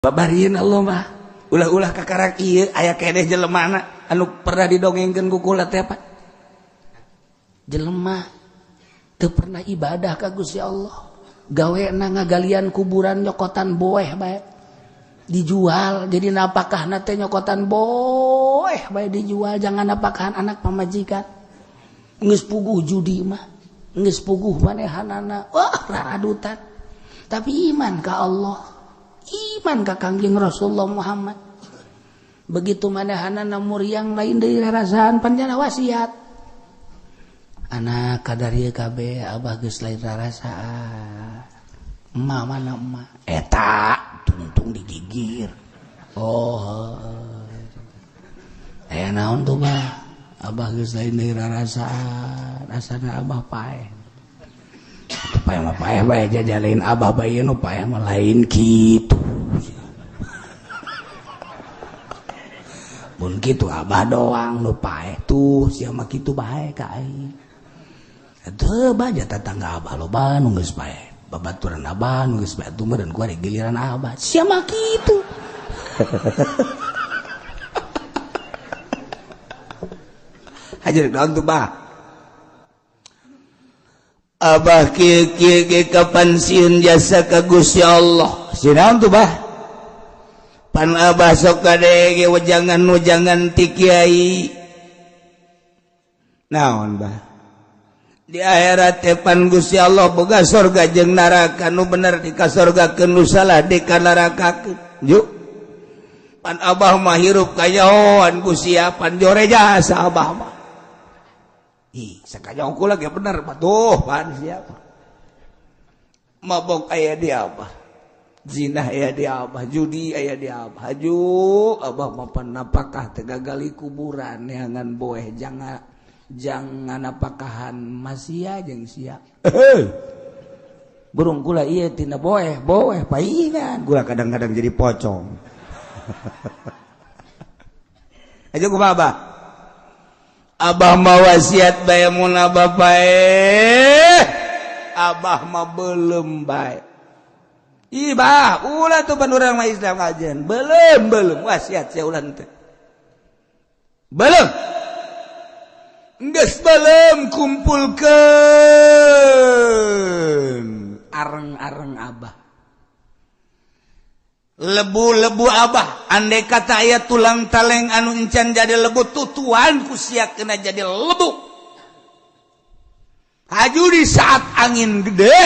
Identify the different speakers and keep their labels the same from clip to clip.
Speaker 1: Babarieun Allah mah ulah-ulah kakarak ieu aya keneh jelemana anu pernah didongengkeun ku kula teh apa? Jelema teu pernah ibadah ka Gusti Allah. Gawena ngagalian kuburan nyokotan boeh bae. Dijual jadi napakahna teh nyokotan boeh bae dijual jangan napakahan anak pamajikan. Geus puguh judi mah, geus puguh manehanana. Wah, raradutan. Tapi iman ka Allah, iman ka Kangjeng Rasulullah Muhammad. Begitu manehanana muriang lain deui rarasaan panjana wasiat. Anak kadar ieu kabeh abah geus lain rarasaan. Emak mana emak? Eta tungtung digigir. Oh. Aya naon tuh bah? Abah geus lain deui rarasaan, asana abah paeh. Paeh mah paeh bae jajalain abah bae nu paeh mah lain kitu. Mun kitu abah doang nu paeh tuh sia mah kitu bae ka aing. Teu baja tetangga abah loba nu geus paeh. Babaturan abah nu geus paeh tuh meureun ku ari giliran abah. Sia mah kitu. Hajar naon tuh bah? Abah kieu kieu ge kapan sieun jasa ka Gusti Allah. Sieun naon tuh bah? Pan abah sok kadege wejangan-wejangan ti kiai. Naon bah? Di akhirat teh pan Gusti Allah boga sorga jeung neraka, nu bener di ka sorgakeun, nu salah di ka nerakakeun. Juk. Pan abah mah hirup kayahoan ku sia, pan jore jasa abah mah. Ih, sakajauh kula ge bener patuh pan siapa. Mabok aya di abah, zina aya di abah, judi aya di abah. Haju abah mah pan napakah teh gagali kuburan neangan boeh jangan napakahan masia jeung sia. Burung kula ieu tina boeh, boeh paingan. Kula kadang-kadang jadi pocong. Aja kumaha abah? Abah mah wasiat bae mun abah paeh. Abah mah belum bae. Ih bah, ulah tuh pan urang mah Islam ajen. Belum belum wasiat sia ulah teh. Belum. Geus belum kumpulkeun areng-areng abah. Lebu-lebu abah, andai kata aya tulang taleng anu encan jadi lebu tutuan ku sia kena jadi lebu. Haju di saat angin gede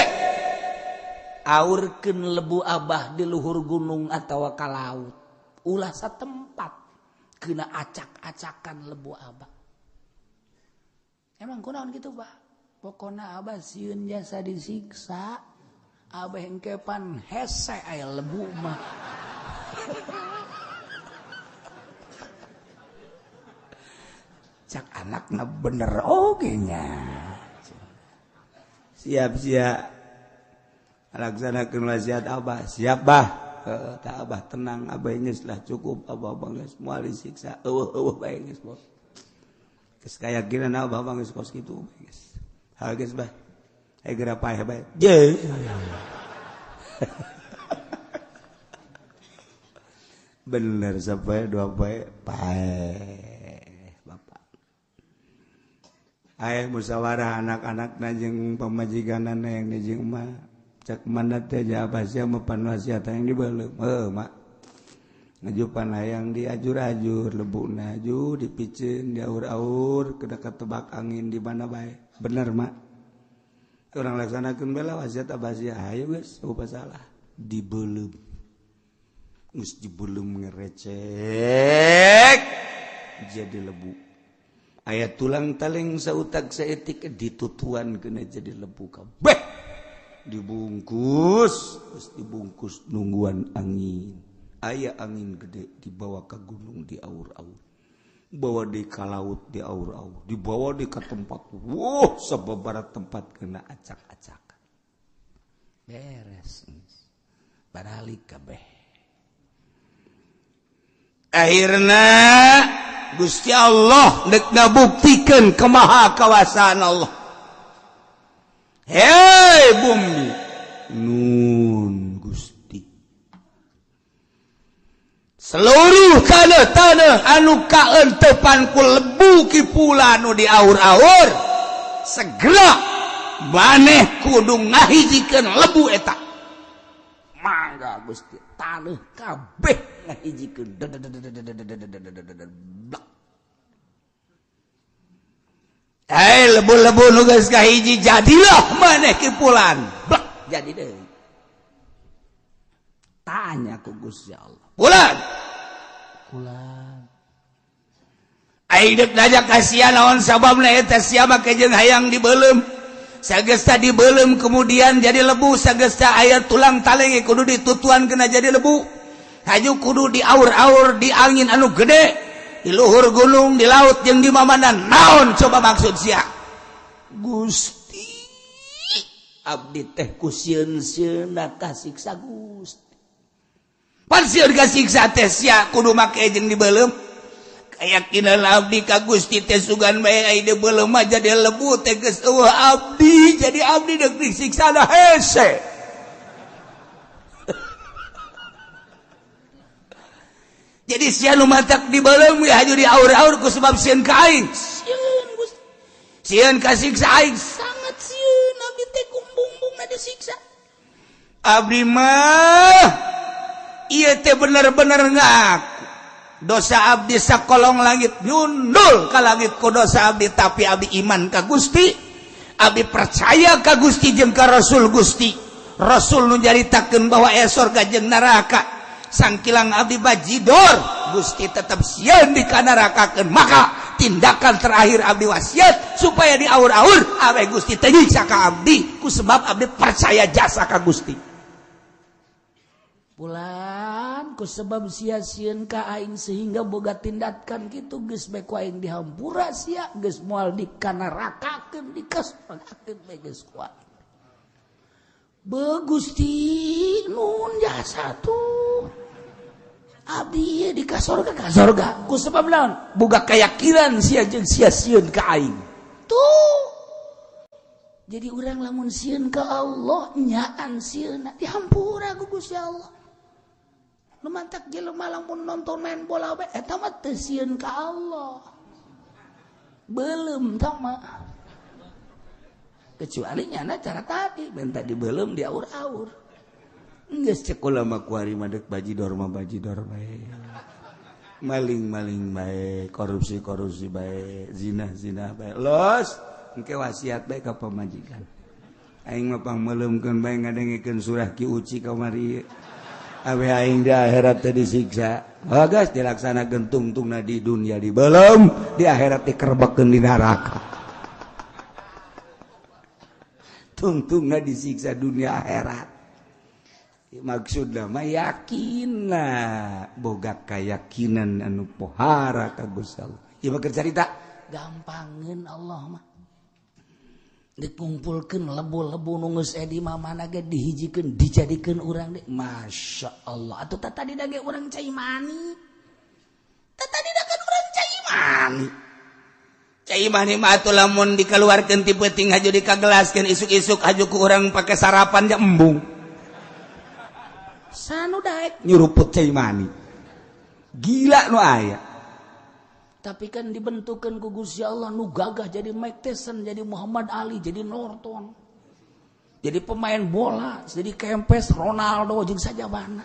Speaker 1: aurkeun lebu abah di luhur gunung atawa ka laut. Ulah satempat kena acak-acakan lebu abah. Emang kunaon kitu bah? Pokona abah sieun jasa disiksa. Abah engkepan hese aya lebu mah. Cak anakna bener oge nya. Siap siap. Laksanakeun wasiat abah. Siap bah. Heeh, tah abah tenang, abah geus lah cukup, abah geus moal disiksa. Eueuh-eueuh bae geus bos. Geus kayakinan abah mah geus kos kitu geus. Ha geus bah. Ayo geura paeh bae. Je. Bener sampai dua paeh paeh bapak. Ayo musyawarah anak-anak jeung pamajikanana yang jeung emak. Cak mana teh abah sia mah pan wasiat yang dibeuleum. Heuh mak. Ngajupan hayang diajur-ajur lebukna aju dipiceun diaur-aur kena ketebak angin di mana bae. Bener mak. Orang laksanakeun bela wasiat abah sia hayu geus eueuh salah dibeuleum. Geus dibeuleum ngerecek jadi lebu. Aya tulang taleng sautak saeutik ditutuan kena jadi lebu kabeh. Dibungkus, geus dibungkus nungguan angin. Aya angin gede dibawa ke gunung diaur-aur. Bawa di ka laut diaur-aur, dibawa di ka tempat. Wuh, sababaraha tempat kena acak-acakan. Beres. Baralik kabeh. Akhirna Gusti Allah deuk ngabuktikeun kemaha kawasaan Allah. Hei bumi, nun Gusti. Seluruh tanah-tanah anu kaentepan ku lebu kipulan nu diaur-aur segera maneh kudu ngahijikeun lebu eta. Mangga Gusti, tanah kabeh ngahijikeun. Hei lebu-lebu nu geus kahiji jadilah maneh kipulan. Blek jadi deui. Tanya ku Gusti Allah. Pulan. Pulan. Aing deuk nanya ka sia naon sababna eta sia make jeung hayang dibeuleum. Sagesta dibeuleum kemudian jadi lebu, sagesta aya tulang taleng kudu ditutuan kena jadi lebu. Haju kudu diaur-aur di angin anu gede, di luhur gunung, di laut jeung di mamana. Naon coba maksud sia? Gusti, abdi teh ku sieun-sieunna kasiksa Gusti. Pan sieun kasiksa teh sia kudu make jeung dibeuleum. Keyakinan abdi ka Gusti teh sugan bae ai dibeuleum mah jadi lebu teh geus eueuh abdi, jadi abdi deuk disiksa da hese. Jadi sia nu matak dibeuleum we haju diaur-aur ku sebab sieun ka aing. Sieun Gusti. Sieun kasiksa aing, sangat sieun abdi teh kumbung-bumbungna disiksa. Abdi mah ieu teh bener-bener ngaku dosa abdi sakolong langit nyundul ka langit ku dosa abdi, tapi abdi iman ka Gusti, abdi percaya ka Gusti jeung ka Rasul Gusti. Rasul nu nyaritakeun bahwa aya sorga jeung neraka. Sangkilang abdi bajidor, Gusti tetap sieun dikanarakakeun. Maka tindakan terakhir abdi wasiat supaya diaur-aur awe Gusti teh nyiksa ka abdi ku sebab abdi percaya jasa ka Gusti.
Speaker 2: Pulan ku sebab sia sieun ka aing sehingga boga tindakan kitu geus bae ku aing dihampura sia geus moal dikanarakakeun dikasorgakeun bae geus ku aing. Be Gusti nun jasa tuh abdi di kasorga kasorga ku sebab naon
Speaker 1: boga keyakinan sia jeung sia sieun ka aing.
Speaker 2: Tuh jadi urang lamun sieun ka Allah nyaan sieunna dihampura ku Gusti Allah. Nu mantak jelema lamun nonton main bola bae eta mah teu sieun ka Allah. Beuleum tah mah.
Speaker 1: Kecuali nyana cara tadi minta dibeuleum diaur-aur. Geus cek ulama kuari mah deuk bajidor mah bajidor bae. Maling-maling bae, korupsi-korupsi bae, zina-zina bae. Los, engke wasiat bae ka pamajikan. Aing mah pangmeuleumkeun bae ngadengekeun surah Ki Uci kamari. Awe aing di akhirat teh disiksa. Bagas dilaksanakeun tungtungna di dunia dibeuleum, di akhirat dikerbekkeun di neraka. Tungtungna disiksa dunia akhirat. Maksudna mah yakinna, boga kayakinan anu pohara ka Gusti Allah. Ieu mah keur carita
Speaker 2: gampangeun Allah mah. Dikumpulkeun lebu-lebu nu geus di mana ge dihijikeun dijadikeun urang deui. Masya Allah. Atuh tah tadi ge urang cai mani. Tah tadi kan urang cai mani.
Speaker 1: Cai mani mah atuh lamun dikeluarkeun ti peuting haju dikagelaskeun isuk-isuk haju ku urang pake sarapan ja embung.
Speaker 2: Sanu daek
Speaker 1: nyuruput cai mani. Gila nu aya.
Speaker 2: Tapi kan dibentukkan ku Gusti Allah nu gagah jadi Mike Tyson, jadi Muhammad Ali, jadi Norton, jadi pemain bola, jadi Kempes, Ronaldo jeung sajabana.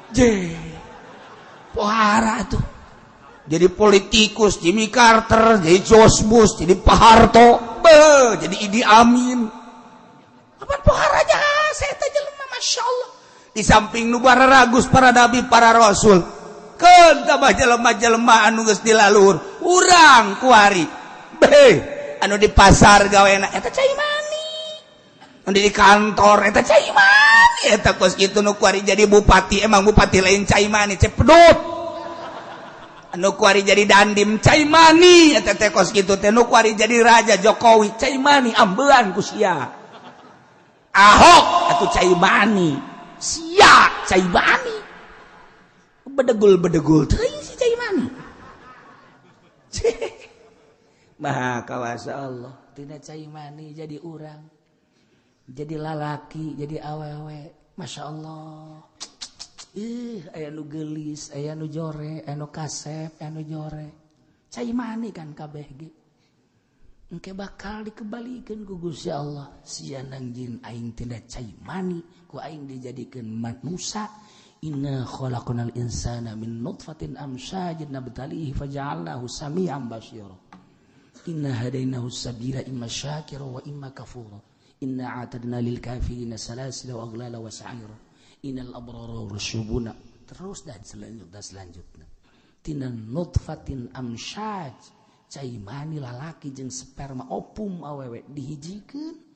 Speaker 1: Je. Pohara tuh. Jadi politikus Jimmy Carter, jadi George Bush, jadi Pak Harto, be, jadi Idi Amin. Apa pohara jasa eta jelema Masya Allah. Di samping nu ragus para nabi, para rasul. Keun tambah jelema-jelema anu geus dilalur, urang kuari. Be, anu di pasar gawena eta cai mani. Anu di kantor eta cai mani, eta kos kitu nu kuari jadi bupati, emang bupati lain cai mani, cepedut. Anu kuari jadi dandim cai mani, eta teh kos kitu teh nu kuari jadi raja Jokowi cai mani ambean ku sia. Ahok atuh cai mani, sia cai mani. Bedegul-bedegul teuing si cai mani. Maha kawasa Allah
Speaker 2: tina cai mani jadi urang, jadi lalaki, jadi awewe. Masya Allah. Ih, aya nu geulis, aya nu jore, aya nu kasep, aya nu jore. Cai mani kan kabeh ge. Engke bakal dikebalikeun ku Gusti Allah. Sia nang jin aing tina cai mani, ku aing dijadikeun manusa. Inna khalaqnal insana min nutfatin amsyajin nabtalihi faja'alnahu sami'an basira. Inna hadainahu sabila imma syakira wa imma kafura. Inna a'tadna lil kafirina salasila wa aghlala wa sa'ira. Innal abrara rasyubuna. Terus dan selanjutnya. Tina nutfatin amsyaj, cai mani lalaki jeung sperma opum awewe dihijikeun.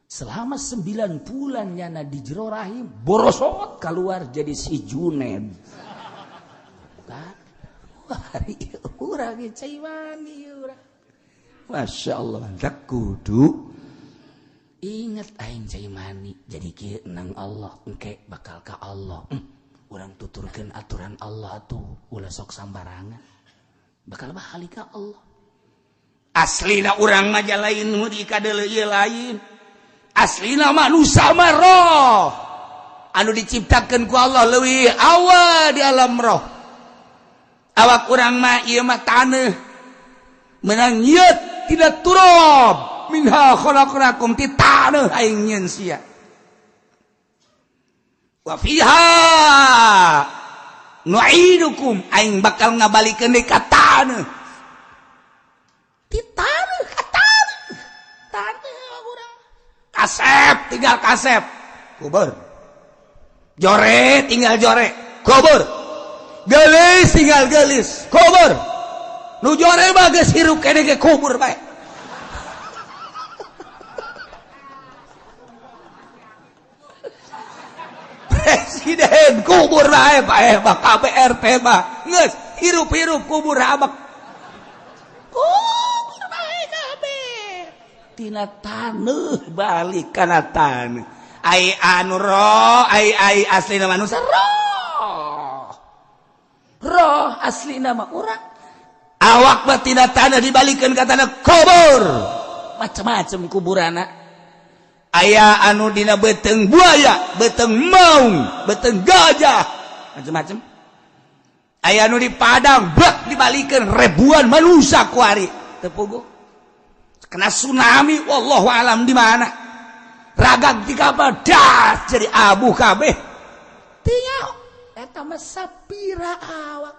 Speaker 2: Selama 9 bulan nyana di jero rahim borosot keluar jadi si Juned. Kan? Wah, urang ge cai mani urang.
Speaker 1: Masya Allah, tak kudu
Speaker 2: inget aing cai mani jadi kieu nang Allah engke bakal ka Allah. Urang tuturkeun aturan Allah tuh ulah sok sambarangan. Bakal balik ka Allah.
Speaker 1: Aslina urang mah lain nu dikadeuleu ieu lain. Aslina manusia mah roh anu diciptakeun ku Allah leuwih awal di alam roh. Awak urang mah ieu mah taneuh menang nyeut tidak turab minha khalaqnakum ti taneuh aing nyeun sia. Wa fiha nu'idukum aing bakal ngabalikeun deui ka taneuh.
Speaker 2: Ti taneuh ka taneuh. Taneuh
Speaker 1: kasep tinggal kasep kubur, jore tinggal jore kubur, gelis tinggal gelis kubur, nu jore mah geus hirup keneh ge kubur bae. Presiden kubur bae bae mah KPRT mah geus hirup-hirup kubur abak
Speaker 2: kubur bae kabeh.
Speaker 1: Tina taneuh balik kana taneuh. Ai anu roh, ai ai aslina manusia roh.
Speaker 2: Roh aslina mah urang.
Speaker 1: Awak mah tina taneuh dibalikeun ka taneuh kubur.
Speaker 2: Macem-macem kuburana.
Speaker 1: Aya anu dina beuteung buaya, beuteung maung, beuteung gajah, macem-macem. Aya anu di padang bek dibalikeun ribuan manusia kuari. Teu puguh. Kena tsunami wallahu alam di mana ragag di kapal das jadi abu kabeh
Speaker 2: teu nyaho eta mah sapira awak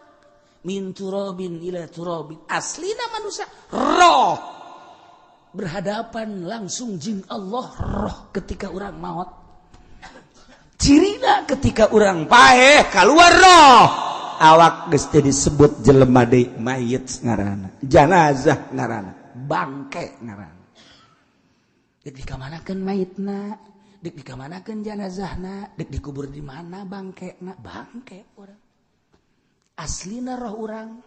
Speaker 2: min turabin ila turabin. Aslina manusia
Speaker 1: roh
Speaker 2: berhadapan langsung jeung Allah roh ketika urang maot.
Speaker 1: Cirina ketika urang paeh keluar roh awak geus teu disebut jelema deui, mayit ngaranna, janazah ngaranna, bangke ngaran.
Speaker 2: Dek dikamanakeun mayitna, dek dikamanakeun janazahna, dek dikubur di mana bangkena, bangke urang. Aslina roh urang,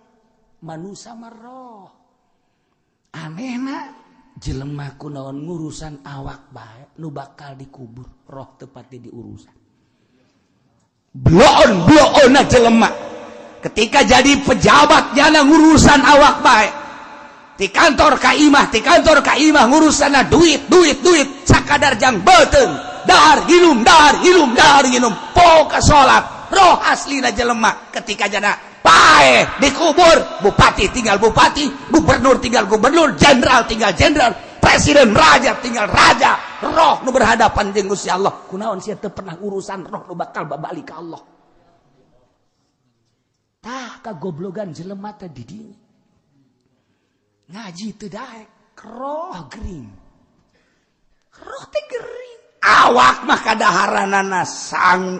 Speaker 2: manusa mah roh. Anehna jelema kunaon ngurusan awak bae nu bakal dikubur, roh teu pati diurusan.
Speaker 1: Bloon-bloonna jelema ketika jadi pejabat jana ngurusan awak bae. Di kantor ka imah, di kantor ka imah ngurusana duit, duit, duit, sakadar jang beuteung, dahar ginum, dahar ginum, dahar ginum, poka salat, roh aslina jelema ketika jana paeh dikubur, bupati tinggal bupati, gubernur tinggal gubernur, jenderal tinggal jenderal, presiden raja tinggal raja, roh nu berhadapan jeung Gusti Allah.
Speaker 2: Kunaon sia teu pernah urusan roh nu bakal babalik ka Allah. Tah kagoblogan jelema teh di dinya. Ngaji teu daek, roh gering. Roh teh gering.
Speaker 1: Awak mah kadaharanana sang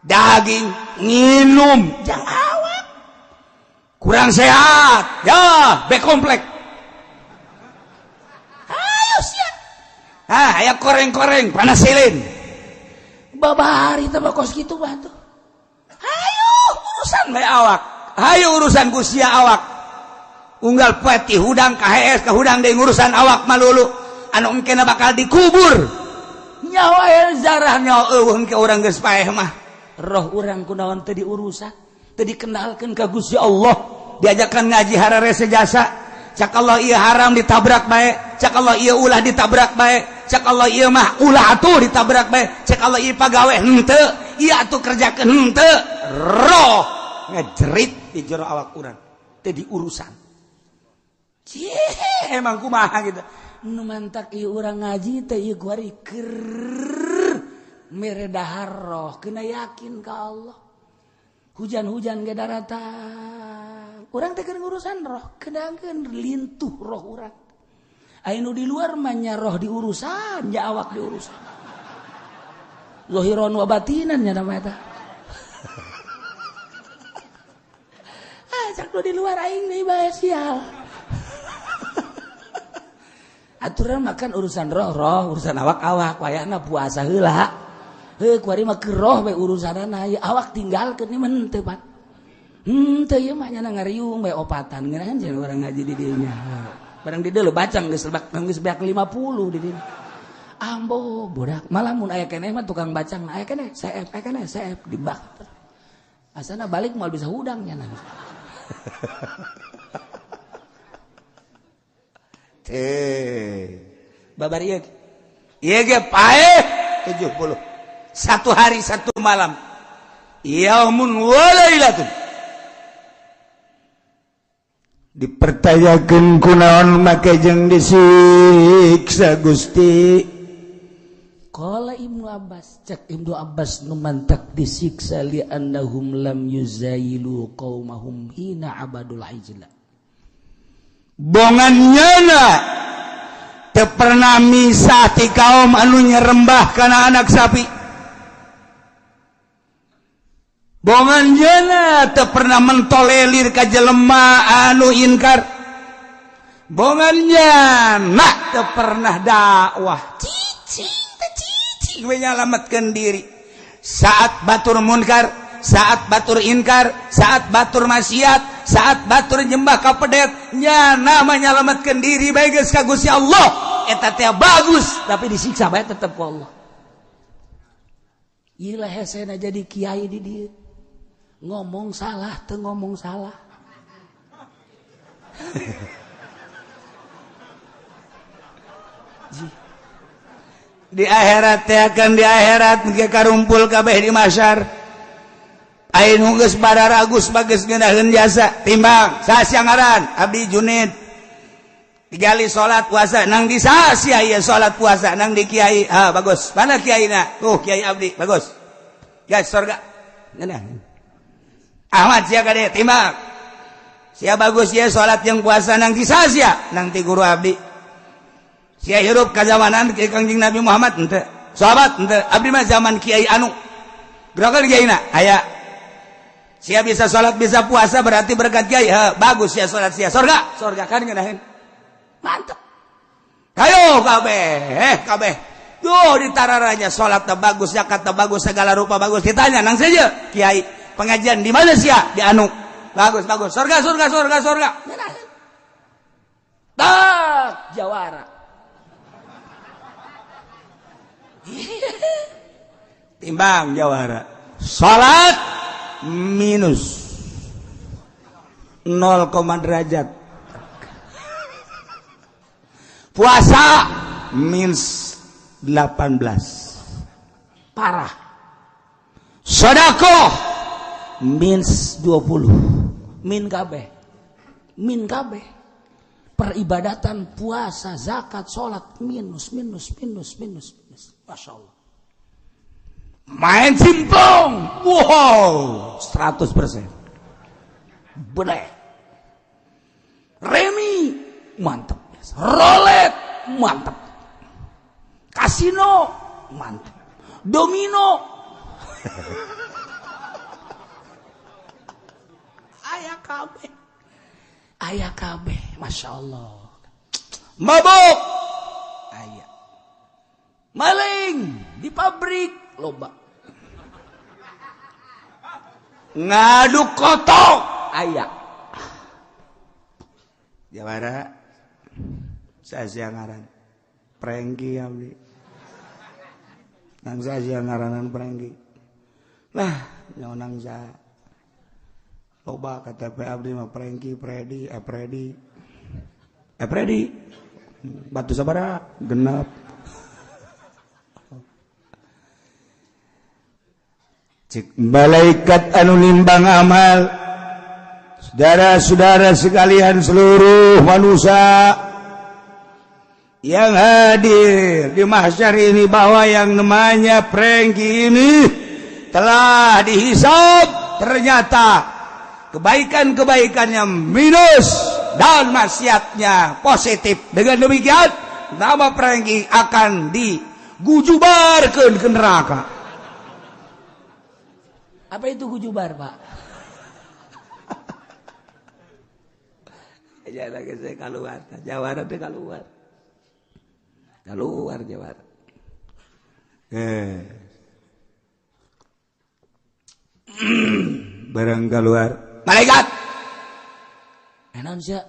Speaker 1: daging nginum jang awak. Kurang sehat, ya be komplek.
Speaker 2: Ayo sia.
Speaker 1: Ah, aya koreng-koreng panasilin.
Speaker 2: Babari teh mah kos kitu mah tuh.
Speaker 1: Hayu urusan bae awak. Hayu urusan ku sia awak. Unggal peti hudang KHS ke hudang deui ngurusan awak malulu anu engkena bakal dikubur nyawa zarah nyawa eueuh engke urang geus paeh mah.
Speaker 2: Roh urang kunaon teu diurusan, teu dikenalkeun ka Gusti Allah,
Speaker 1: diajakan ngaji hararese jasa. Cak Allah ieu haram ditabrak bae, cak Allah ieu ulah ditabrak bae, cak Allah ieu mah ulah atuh ditabrak bae, cak Allah ieu pagawe henteu, Ieu atuh kerjakeun henteu. Roh ngejerit di jero awak urang. Teu diurusan. Cih, emang kumaha gitu.
Speaker 2: Nu mantak ieu urang ngaji teh ieu kuari keur mere dahar roh kena yakin ka Allah. Hujan-hujan ge daratang. Urang teh keur ngurusan roh, keudangkeun lintuh roh urang. Aya nu di luar mah nya roh diurusan, nya awak diurusan. Zahiran wa batinan nya nama eta. Ah, cak nu di luar aing deui bae sial. Aturan makan urusan roh, roh urusan awak-awak, wayahna puasa heula. Heuh kuari mah keur roh we urusanana, ieu awak tinggalkeun ieu mah henteu Pak. Henteu ieu mah nya ngariung we opatan ngeunaheun cenah urang ngaji di dieu nya. Barang di dieu bacang geus lebak geus beak 50 di dieu. Ambo budak, malah mun aya keneh mah tukang bacang aya keneh, seep aya keneh, seep dibak. Asana balik moal bisa hudang nya.
Speaker 1: Babar ieu. Ieu ge paeh 70. Satu hari satu malam. Yaumun wa lailatun. Dipertanyakeun kunaon make jeung disiksa Gusti.
Speaker 2: Qala Ibnu Abbas, cek Ibnu Abbas nu mantak disiksa li annahum lam yuzailu qaumahum hina abadul ijla.
Speaker 1: Bongan nyana teu pernah misah ti kaum anu nyerembah kana anak sapi. Bongan nyana teu pernah mentolelir ka jelema anu inkar. Bongan nyana teu pernah dakwah. Cicing teh cicing we nyalametkeun diri. Saat batur munkar, saat batur inkar, saat batur maksiat, saat batur nyembah ka pedet, nyana menyelamatkan diri bae geus ka Gusti Allah. Eta teh bagus,
Speaker 2: tapi disiksa bae tetep ku Allah. Ieu lah hesena jadi kiai di dieu. Ngomong salah teu ngomong salah.
Speaker 1: Di akhirat teh akan di akhirat engke karumpul kabeh di mahsyar. Ain geus badaragus bagus ngeunaheun jasa timbang sasia ngaran abdi Junid digali salat puasa nang di sasia ieu salat puasa nang di kiai ah bagus mana kiaina tuh kiai abdi bagus ya surga ngeunaheun Ahmad sia kade timbang sia bagus ieu salat jeung puasa nang di sasia nang ti guru abdi sia hirup ka zamanan Kangjeng Nabi Muhammad henteu sahabat henteu abdi mah zaman kiai anu gerakan kiaina aya. Sia bisa salat bisa puasa berarti berkat kiai. Ha, bagus sia salat sia surga. Surga kan ngeunaheun.
Speaker 2: Mantep.
Speaker 1: Hayo kabeh, kabeh. Duh ditararanya salat teh bagus, zakat teh bagus, segala rupa bagus. Ditanya nang saja kiai, pengajian di mana sia? Di anu. Bagus, bagus. Surga, surga, surga, surga.
Speaker 2: Ngeunaheun. Tak jawara.
Speaker 1: Timbang jawara. Salat minus 0, derajat. Puasa minus 18.
Speaker 2: Parah.
Speaker 1: Sedekah minus 20.
Speaker 2: Min kabeh. Min kabeh. Peribadatan, puasa, zakat, salat minus minus minus minus minus. Masya Allah.
Speaker 1: Main simpong, wow, 100%.
Speaker 2: Bener. Remi, mantep. Rolet, mantep. Kasino, mantep. Domino. Aya kabeh. Aya kabeh, Masya Allah.
Speaker 1: Mabuk. Aya.
Speaker 2: Maling di pabrik loba.
Speaker 1: Ngaduk kotok
Speaker 2: aya.
Speaker 1: Jawara sasia ngaran Prengki abdi. Nang sasia ngaranan Prengki. Lah nyaho nang sa loba KTP abdi mah Prengki, Predi, Epredi. Epredi. Batu sabara genep. Cek malaikat anu nimbang amal, saudara-saudara sekalian seluruh manusia yang hadir di mahsyar ini, bahwa yang namanya Prengki ini telah dihisab, ternyata kebaikan-kebaikannya minus dan maksiatnya positif. Dengan demikian nama Prengki akan digujubarkan ke neraka.
Speaker 2: Apa itu gujubar, Pak?
Speaker 1: Ya lagi saya keluar, jawara teh keluar. Keluar jawara. Barang keluar malaikat.
Speaker 2: Naon sia?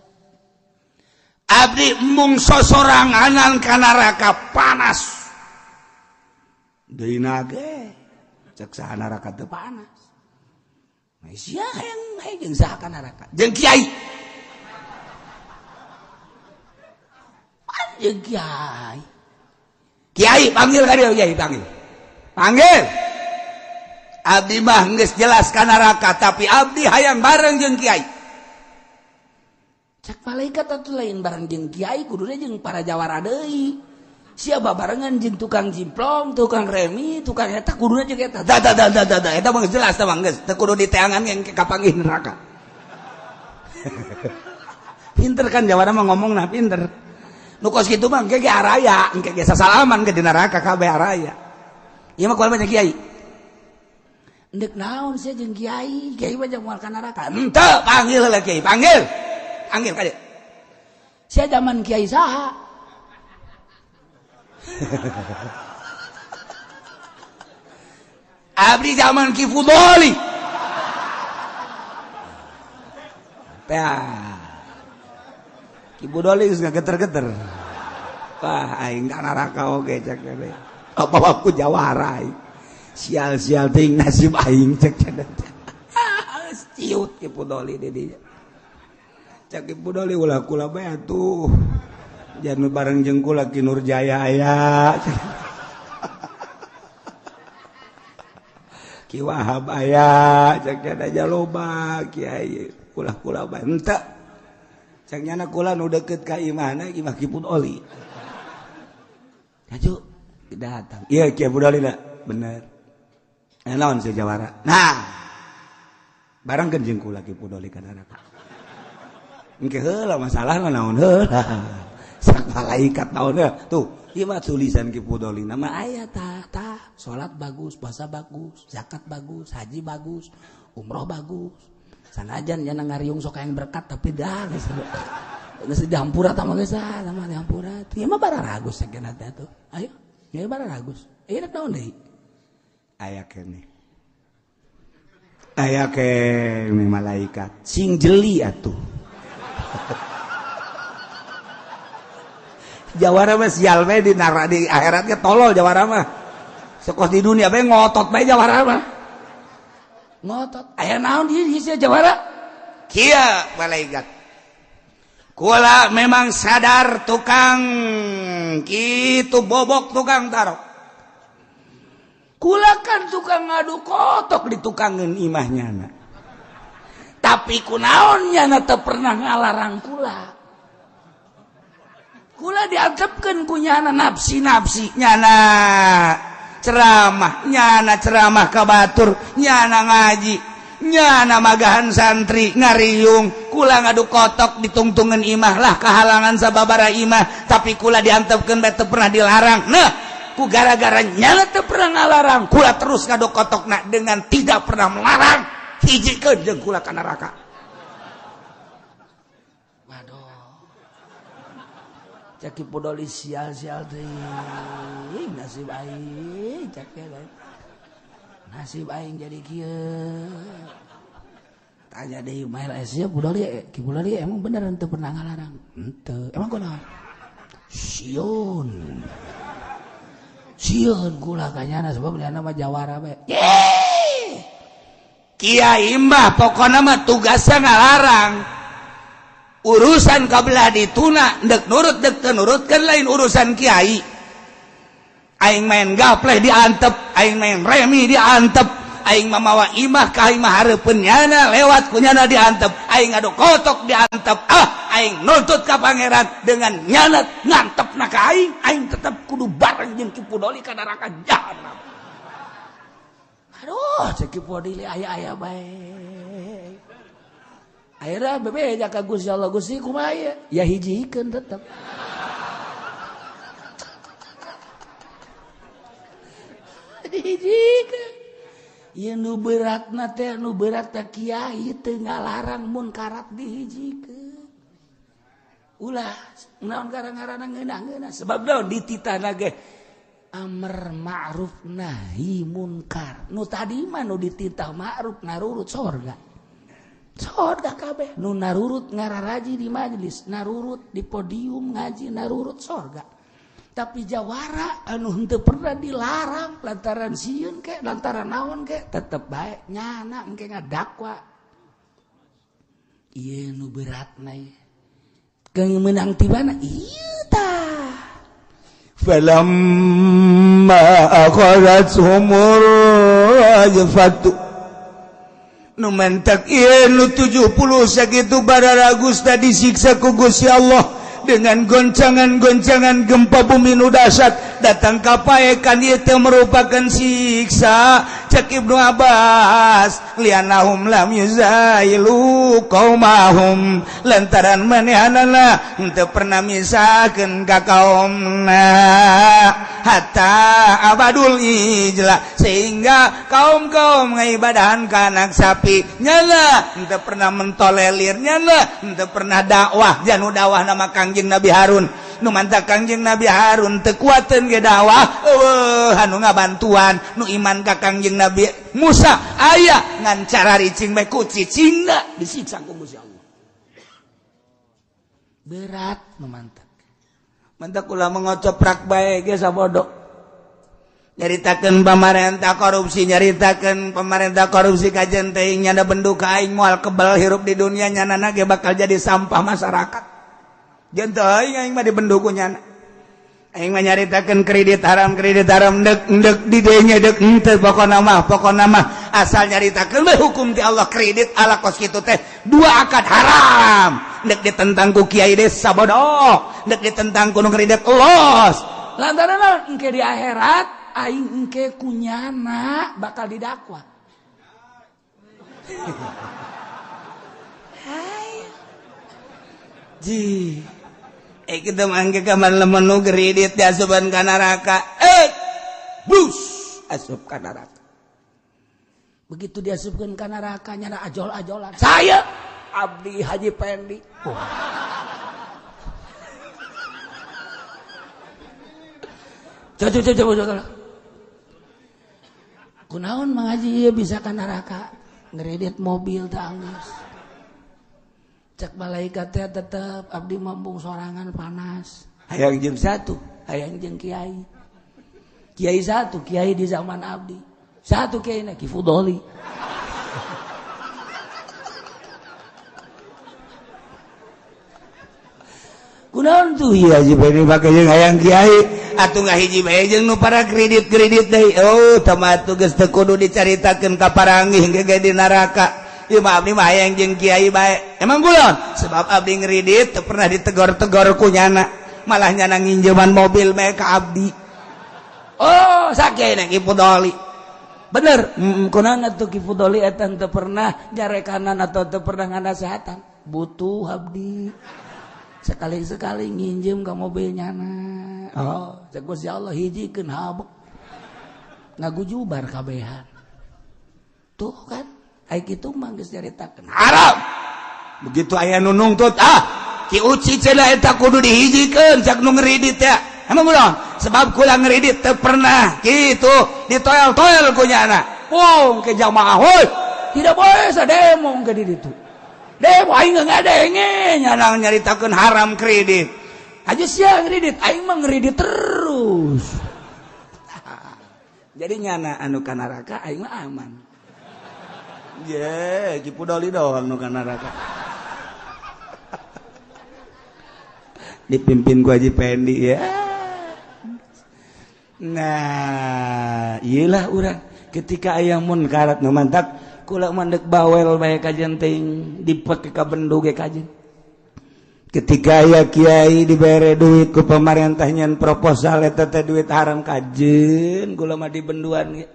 Speaker 1: Abdi embung sosoranganan ka neraka panas. Deui nage cek saha neraka teu panas.
Speaker 2: Sia hayang hayang saha ka neraka?
Speaker 1: Jeung kiai.
Speaker 2: Jeung kiai.
Speaker 1: Kiai panggil ka dieu, kiai panggil. Panggil. Abdi mah geus jelas ka neraka, tapi abdi hayang bareng jeung kiai.
Speaker 2: Cek malaikat atuh lain bareng jeung kiai, kuduna jeung para jawara deui. Sia babarengan jeung tukang jimplong, tukang remi, tukang eta kuduna jeung eta.
Speaker 1: Da da da da da, da. Eta mah geus jelas tah mah geus teu kudu diteangan yang kapanggih neraka. Pinter kan jawara mah ngomongna pinter. Nu kos kitu mah engke ge araya, engke ge sasalaman ke di neraka kabeh araya. Ieu mah kual banyak kiai.
Speaker 2: Ndek naon sia jeung kiai, kiai mah jeung moal ka neraka.
Speaker 1: Henteu, panggil heula kiai, panggil. Panggil ka dieu.
Speaker 2: Sia zaman kiai saha?
Speaker 1: Abdi zaman Ki Fudoli. Tah. Ki Fudoli geus ngageter-geter. Wah, aing ka neraka oge cek teh. Apa aku jawara aing. Sial-sial teuing nasib aing cek teh. Ciut Ki Fudoli di dinya. Cek Ki Fudoli ulah kula bae atuh. Jangan bareng jeung kula Ki Nurjaya aya. Ki Wahab aya, cek teh aja loba kiai kula-kula bae. Henteu. Cek nyana kula nu deukeut ka imahna imah Ki Fudoli. Kaju datang. Iya Ki Fudoli na, bener. Naon si jawara. Nah. Barengkeun jeung kula Ki Fudoli ka neraka. Engke heula masalahna naon heula. Sak malaikat naon heula. Tuh, ieu mah tulisan Ki Fudoli nama
Speaker 2: aya tah tah, salat bagus, puasa bagus, zakat bagus, haji bagus, umroh bagus. Sanajan nya ngariung sok hayang berkat tapi dah geus geus dihampura tah mah geus ah, sama dihampura. Ieu mah bararagus sakeuna teh atuh. Ayo, ieu bararagus. Ieu naon deui?
Speaker 1: Aya keneh. Aya keneh malaikat. Sing jeli atuh. Jawara mah sial bae di neraka di akhiratnya tolol jawara mah. Sekos di dunia bae ngotot bae jawara mah.
Speaker 2: Ngotot. Aya naon di sia jawara?
Speaker 1: Kieu malaikat. Kula memang sadar tukang kitu bobok tukang tarok. Kula kan tukang ngadu kotok di tukangeun imahnya na.
Speaker 2: Tapi kunaon nyana teu pernah ngalarang kula. Kula diantepkeun ku nyana
Speaker 1: nafsi-nafsi nyana ceramah, nyana ceramah ka batur, nyana ngaji, nyana magahan santri ngariung, kula ngadu kotok ditungtungan imah lah kahalangan sababara imah, tapi kula diantepkeun bae teu pernah dilarang. Nah, ku gara-gara nyana teu pernah ngalarang, kula terus ngadu kotokna dengan tidak pernah melarang, hijikeun jeung kula ka neraka.
Speaker 2: Waduh. Cek Ki Fudoli sial-sial teuing nasib aing cek teh. Nasib aing jadi kieu. Tanya deui mael sia Fudoli, Ki Fudoli emang bener henteu pernah ngalarang? Henteu. Emang kunaon? Sieun. Sieun kula ka nyana sebab nyana mah jawara bae.
Speaker 1: Kiai mah pokona mah tugasna ngalarang. Urusan kabelah dituna dek nurut dek teu nurut kan lain urusan kiai. Aing main gapleh diantep, aing main remi diantep, diantep, aing mamawa imah ka imah hareupeun nyana lewat ku nyana diantep, aing ngadu kotok diantep. Ah, aing nuntut ka pangeran dengan nyana ngantepna ka aing, aing tetep kudu bareng jeung Ki Fudoli ka neraka jahanam.
Speaker 2: Aduh, cek Ki Fudoli aya-aya bae. Akhirnya bebeja ka Gusti Allah, Gusti kumaha ieu? Ya hijikeun tetep. Dihijikeun. Ieu nu beratna teh nu berat teh kiai teu ngalarang munkarat dihijikeun. Ulah naon gara-garana ngeunah-ngeunah sebab naon dititahna ge amar ma'ruf nahi munkar. Nu tadi mah nu dititah ma'ruf narurut sorga. Sorga kabeh nu narurut ngararaji di majelis, narurut di podium ngaji, narurut sorga. Tapi jawara anu henteu pernah dilarang lantaran sieun ke lantaran naon ke tetep bae nyana engke ngadakwa. Ieu nu beratna ieu. Keung meunang ti mana? Ieu tah.
Speaker 1: Falamma akhadhathumur rajfatu. Nu mentak ieu nu 70 sakitu bararagus tadi disiksa ku Gusti Allah dengan goncangan-goncangan gempa bumi nu dahsyat datang ka paekan ieu teh merupakan siksa. Cek Ibnu Abbas lianahum lam yuzailu qaumahum, lantaran manehanana henteu pernah misahkeun ka kaumna hatta abadul ijla, sehingga kaum-kaum ngaibadahan ka anak sapi nyana henteu pernah mentolelir, nyana henteu pernah dakwah janu dakwah nama Kangjeng Nabi Harun. Nu mantap Kangjeng Nabi Harun teu kuateun ge dakwah, eueuh anu ngabantuan nu iman ka Kangjeng Nabi Musa aya ngan cara ricing bae ku cicingna
Speaker 2: disiksa ku Gusti Allah. Berat nu mantap.
Speaker 1: Mantap ulah mengocoprak bae ge sabodo. Nyaritakeun pamarentah korupsi, nyaritakeun pamarentah korupsi kajen teuing nyana bendu ka aing moal kebal hirup di dunia nyanana ge bakal jadi sampah masyarakat. Jeung teuing aing mah dibendu ku nyana. Aing mah nyaritakeun kredit haram dek dek di dieu dek henteu pokona mah asal nyaritakeun we hukum ti Allah kredit ala kos kitu teh dua akad haram. Dek ditentang ku kiai desa bodoh, dek ditentang ku nu kredit los.
Speaker 2: Lantaran naon engke di akhirat aing engke ku nyana bakal didakwa. Hai.
Speaker 1: Ji. Kita mangke kamar lemenu kredit diasupan ka neraka. Bus asup ka neraka.
Speaker 2: Begitu diasupkeun ka neraka nyana ajol-ajolan. Saya Abdi Haji Pendi. Oh. Coba. Kunaon Mang Haji ieu bisa ka neraka? Ngredit mobil teh anggeus. Cek malaikat teh tetep abdi mambung sorangan panas. Hayang jeung satu, hayang jeung kiai. Kiai satu, kiai di zaman abdi. Satu kiai na Ki Fudoli.
Speaker 1: Kunaon tuh ieu Haji Pendi make jeung hayang kiai atuh ngahiji bae jeung nu para kredit-kredit deui. Oh, tah mah atuh geus teu kudu dicaritakeun ka paranggih ge di neraka. Ieu mah abdi mah hayang jeung kiai bae. Emang kulon? Sebab abdi ngredit teu pernah ditegor-tegor ku nyana. Malah nyana nginjeman mobil bae ka abdi.
Speaker 2: Oh, sakieu Ki Fudoli. Bener, kunaon atuh Ki Fudoli eta teu pernah nyarekanan atau teu pernah nganasehatan. Butuh abdi. Sekali-sekali nginjem ka mobil nyana. Oh, cek Gusti Allah hijikeun habek. Ngagujubar kabehan. Tuh kan. Ai kitu mah geus nyaritakeun
Speaker 1: haram. Begitu aya nu nungtut, ah, Ki Uci cenah eta kudu dihijikeun cak nu ngredit ya. Emang kunaon? Sebab kula ngredit teu pernah kitu ditoel-toel ku nyana.
Speaker 2: Wong ke jamaah heuy. Tidak boleh sademo ke di ditu. Demo aing ngadenge
Speaker 1: nyana nyaritakeun haram kredit.
Speaker 2: Aja sia ngredit, aing mah ngredit terus.
Speaker 1: Jadi nyana anu ka neraka aing mah aman. Ye, Ki Fudoli doang nu ka neraka. Dipimpin ku Haji Pendi ya. Nah, iyalah urang. Ketika aya munkarat nu mantak kula mandek bawel bae kajen ting dipake ka bendu ge kajen. Ketika aya kiai dibere duit ku pemerintah nyen proposal eta teh duit haram kajen kula mah dibenduan ge.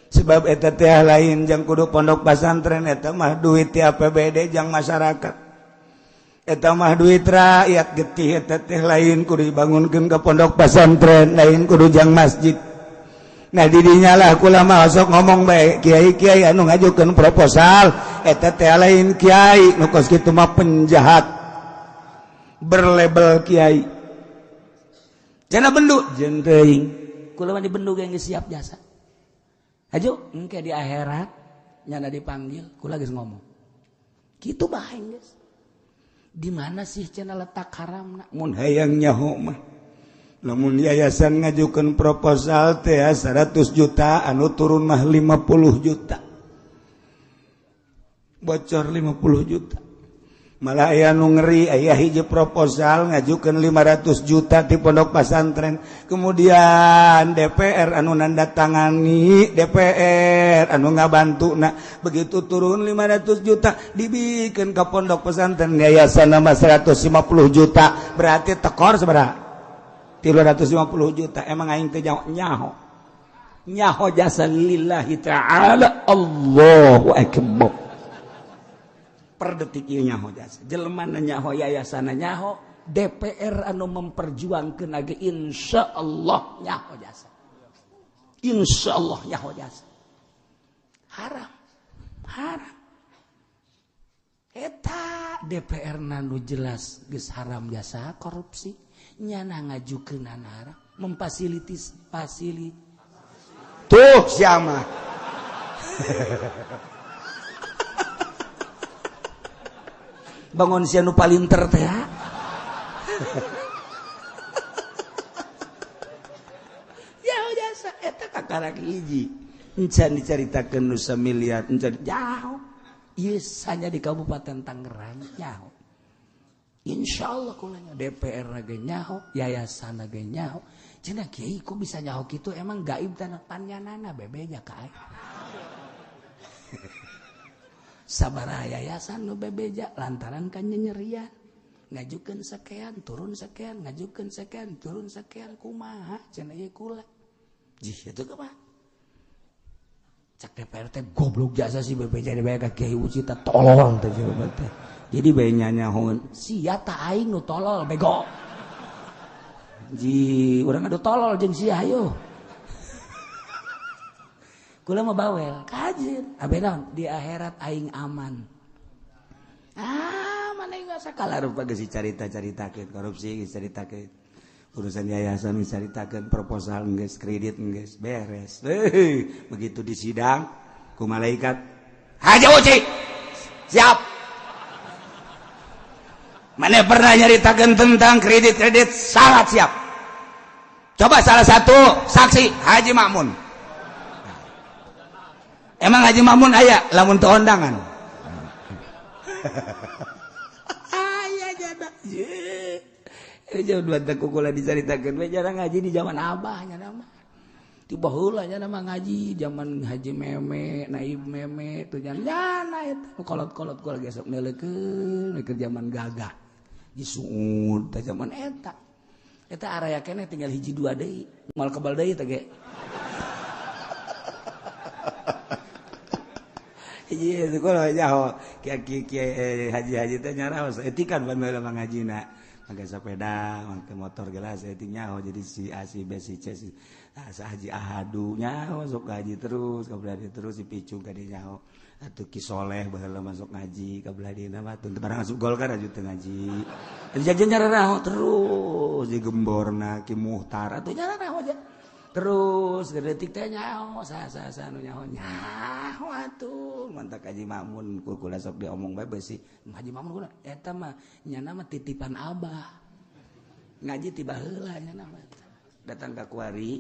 Speaker 1: Sebab eta teh lain jang kudu pondok pesantren, eta mah duit ti APBD jang masyarakat. Eta mah duit rakyat getih, eta teh lain kudu dibangunkeun ke pondok pesantren, lain kudu jang masjid. Nah didinya lah kula mah sok ngomong bae, kiai-kiai anu ngajukeun proposal eta teh lain kiai, nu kos kitu mah penjahat berlabel kiai. Cenah bendu jeung teuing.
Speaker 2: Kula mah dibendu ge geus siap jasa. Aju engke di akhirat nyana dipanggil kula geus ngomong. Kitu bae geus. Di mana sih cenah letak haramna?
Speaker 1: Mun hayang nyaho mah lamun yayasan ngajukan proposal teh 100 juta anu turun mah 50 juta, bocor 50 juta. Malah aya nu ngeri, aya hiji proposal ngajukan 500 juta di pondok pesantren, kemudian DPR anu nandatangani, DPR anu ngabantu. Nah begitu turun 500 juta dibikin ke pondok pesantren yayasan nama 150 juta, berarti tekor seberapa? 350 juta. Emang aing teh nyaho nyaho jasa lillahi ta'ala. Allahu akbar. Per detik ieu nyaho jasa jelema nyaho, yayasan nyaho,
Speaker 2: DPR anu memperjuangkeun ge insyaallah nyaho jasa, insyaallah nyaho jasa. Haram haram eta DPR nu jelas geus haram jasa korupsi, nyana ngajukeun haram, memfasilitis fasilit
Speaker 1: tuh siapa
Speaker 2: bangun sia nu palinter teh ya jasa eta kakarak hiji encan dicaritakeun nu samiliar encan jauh ieu hanya di Kabupaten Tangerang nyaho. Insyaallah kulanya DPR ge nyaho, yayasan ge nyaho. Cenah kiai kok bisa nyaho kitu, emang gaib tanah panyanana bebeja ka aing. Sabaraha yayasan nu bebeja lantaran kan nyenyerian. Ngajukeun sekian, turun sekian, ngajukeun sekian, turun sekian, kumaha cenah ieu kula. Jih itu kumaha? Cak DPR teh goblok jasa si bebeja dibae ka Kiai Uci teh tolol teh teh.
Speaker 1: Jadi bae nyanyahoeun
Speaker 2: sia ta aing nu tolol bego. Ji urang adu tolol jeung sia hayo. Kula mah bawel kajeun abe naon di akhirat aing aman. Ah mana aing
Speaker 1: sakala rupa geus dicarita-caritakeun korupsi geus caritakeun urusan yayasan geus caritakeun proposal geus kredit geus beres. Begitu di sidang ku malaikat Haji Uci siap. Mana pernah nyaritakan tentang kredit-kredit, sangat siap. Coba salah satu saksi Haji Makmun. Emang Haji Makmun aya lamun teu ondangan. Aya jada. Jauh dua teh kukula dicaritakeun we jarang ngaji di zaman abah nya mah. Ti baheula nya mah ngaji zaman Haji Meme, Naib Meme tuh nyana eta kolot-kolot kula gesok neuleukeun keur zaman gagah. Disuud teh zaman eta. Eta araya keneh tinggal hiji dua deui, moal kebal deui teh ge. Hiji sekolah nyaho kiai haji-haji teh nyaraos etikan bae mah ngajina. Make sepeda, make motor gelas etik nyaho jadi si A si B si C si haji ahadu nyaho sok ngaji terus kabelah terus si picung ka dieu nyaho. Atuh Ki Soleh baheula masuk ngaji kabelah dieuna mah teu barang asup Golkar aju teu ngaji. Atuh jajan nyararaho terus digemborna Ki Muhtar atuh nyararaho aja. Terus detik teh nyaho sa-sa nu nyaho nyaho atuh mantak Haji Makmun kula sok diomong bae beusi Haji Makmun kula eta mah nyana mah titipan abah. Ngaji ti baheula nyana mah. Datang ka kuari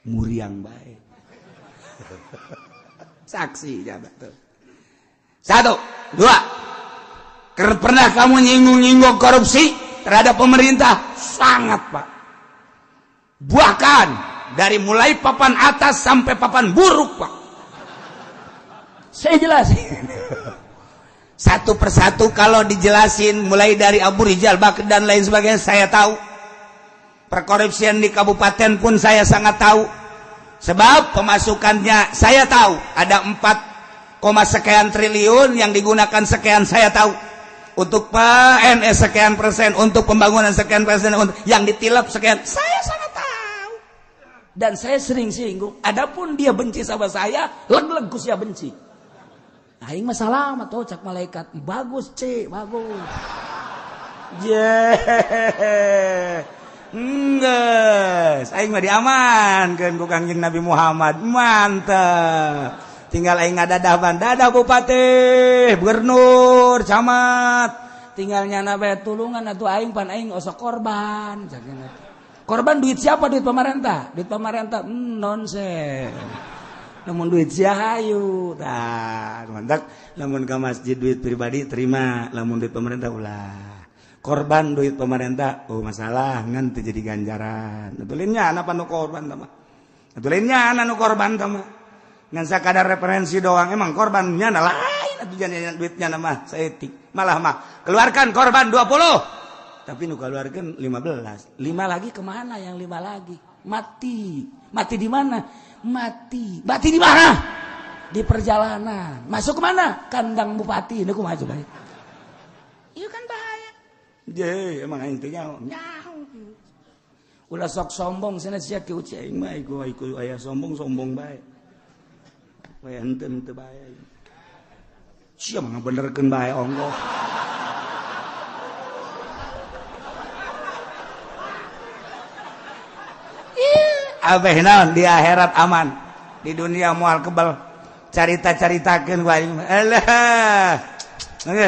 Speaker 1: muriang bae. Saksi jabat tuh. 1, 2. Pernah kamu nyinggung-nyinggung korupsi terhadap pemerintah? Sangat, Pak. Bahkan dari mulai papan atas sampai papan buruk, Pak.
Speaker 2: Saya jelasin.
Speaker 1: Satu persatu kalau dijelasin mulai dari Abu Rizal Bakri dan lain sebagainya saya tahu. Perkorupsian di kabupaten pun saya sangat tahu. Sebab pemasukannya saya tahu ada 4, sekian triliun yang digunakan sekian saya tahu. Untuk PNS sekian persen, untuk pembangunan sekian persen, untuk yang ditilap sekian, saya sangat tahu.
Speaker 2: Dan saya sering singgung, adapun dia benci sama saya, leg-leg ku sia benci. Aing mah salah mah cak malaikat, bagus c, bagus.
Speaker 1: Yeah. Enggeus, aing mah diamankeun ku Kangjeng Nabi Muhammad. Mantap. Tinggal aing ngadadaban, dadah bupati, gubernur, camat.
Speaker 2: Tinggal nyana bae tulungan atuh aing pan aing osok korban. Korban duit siapa? Duit pemerintah. Duit pemerintah nonsen.
Speaker 1: Namun duit sia hayu. Tah, mantap. Lamun ka masjid duit pribadi terima, lamun duit pemerintah ulah. Korban duit pemerintah, oh masalah ngan teu jadi ganjaran. Atulinnya anak nu korban tah mah. Atulinnya anak nu korban tah mah. Ngan sakadar referensi doang emang korbannya na lain atuh jangan duitnya na mah saeutik. Malah mah keluarkan korban 20. Tapi nu keluarkan 15.
Speaker 2: 5 lagi kemana yang 5 lagi? Mati. Mati di mana? Mati. Mati di mana? Di perjalanan. Masuk kemana? Kandang bupati. Ini kumaha coba? Iya kan bahaya.
Speaker 1: Je, emang aing teh nyaho.
Speaker 2: Nyaho. Ulah sok sombong cenah sia ki uci
Speaker 1: aing mah iku aya sombong-sombong bae. Bae henteu henteu bae. Sia mah ngabenerkeun bae ongkoh. Abeh naon di akhirat aman, di dunia moal kebal. Carita-caritakeun ku aing mah. Alah.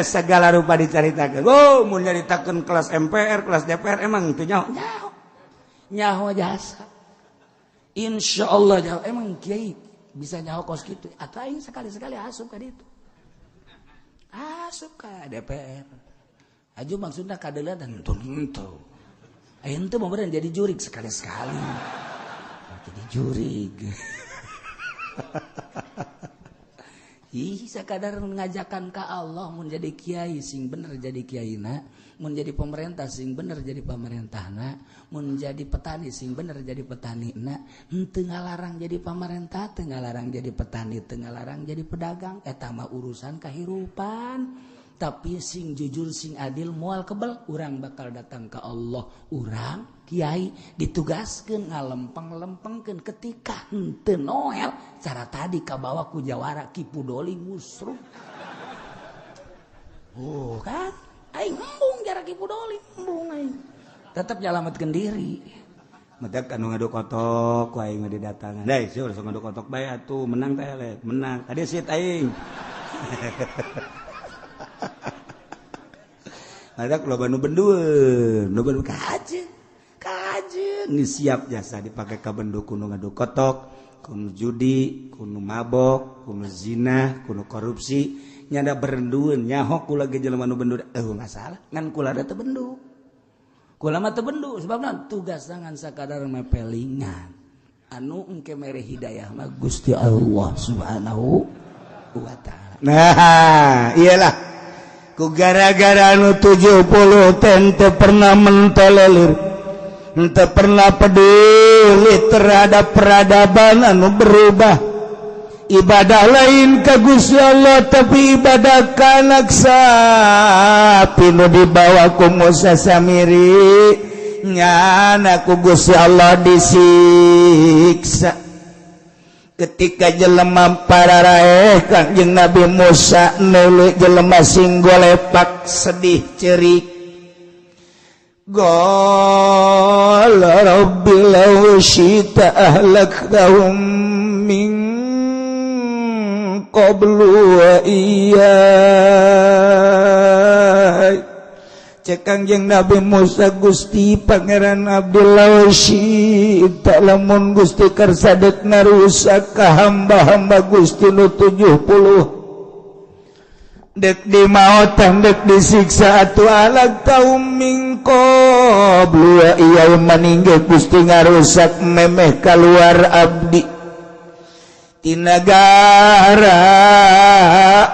Speaker 1: Segala rupa dicaritakeun. Oh, mun nyaritakeun kelas MPR, kelas DPR emang teu nyaho.
Speaker 2: Nyaho. Nyaho jasa. Insyaallah nyaho. Emang kiai bisa nyaho kos kitu. Atuh aing sekali-sekali asup ka ditu. Asup ka DPR. Aju maksudna kadeuleuan henteu henteu. Aing teu meureun jadi jurig sekali-sekali. Jadi jurig. Ih, sekadar ngajakan ka Allah mun jadi kiai sing bener jadi kiaina, mun jadi pemerintah sing bener jadi pemerintahna, mun jadi petani sing bener jadi petanina, henteu ngalarang jadi pemerintah, teu ngalarang jadi petani, teu ngalarang jadi pedagang, eta mah urusan kahirupan. Tapi sing jujur sing adil moal kebel, urang bakal datang ke Allah. Urang kiai ditugaskeun ngalempeng-lempengkeun ketika henteu noel cara tadi kabawa ku jawara Ki Pudoli musruh. Oh kan aing embung jara Ki Pudoli embung aing. Tetep nyalametkeun diri.
Speaker 1: Matak anu ngadu kotok ku aing mah didatangan. Deui sia ulah ngadu kotok bae atuh menang teh eleh, menang. Tadi sit aing. Ada loba nu bendueun, nu bendu kajeun. Kajeun geus siap jasa dipake ka bendu kudu ngadu kotok, kudu judi, kudu mabok, kudu zina, kudu korupsi, nyada berendueun nyaho kula ge jelema nu bendu eueuh masalah, ngan kula da teu bendu.
Speaker 2: Kula mah teu bendu sebabna tugas ngan sakadar mepelingan. Anu engke mere hidayah mah Gusti Allah Subhanahu wa taala.
Speaker 1: Nah, iyalah. Ku gara-gara anu 70 teu pernah mentolelir, teu pernah peduli terhadap peradaban anu berubah. Ibadah lain ka Gusti Allah tapi ibadah ka anak sapi nu dibawa ku Musa Samiri nyana ku Gusti Allah disiksa. Ketika jelema pararaeh Kangjeng Nabi Musa neuleuh jelema sing golepak sedih cerik. Qala rabbi law syi'ta ahlaktahum min qablu wa iyyai. Cek Kangjeng Nabi Musa Gusti Pangeran Abdullah syi'ta lamun Gusti kersa deuk ngarusak ka hamba-hamba Gusti nu 70 dek dimaotan dek disiksa atuh alak taum min qablu wa iyyai maningge Gusti ngarusak memeh kaluar abdi. Ti nagara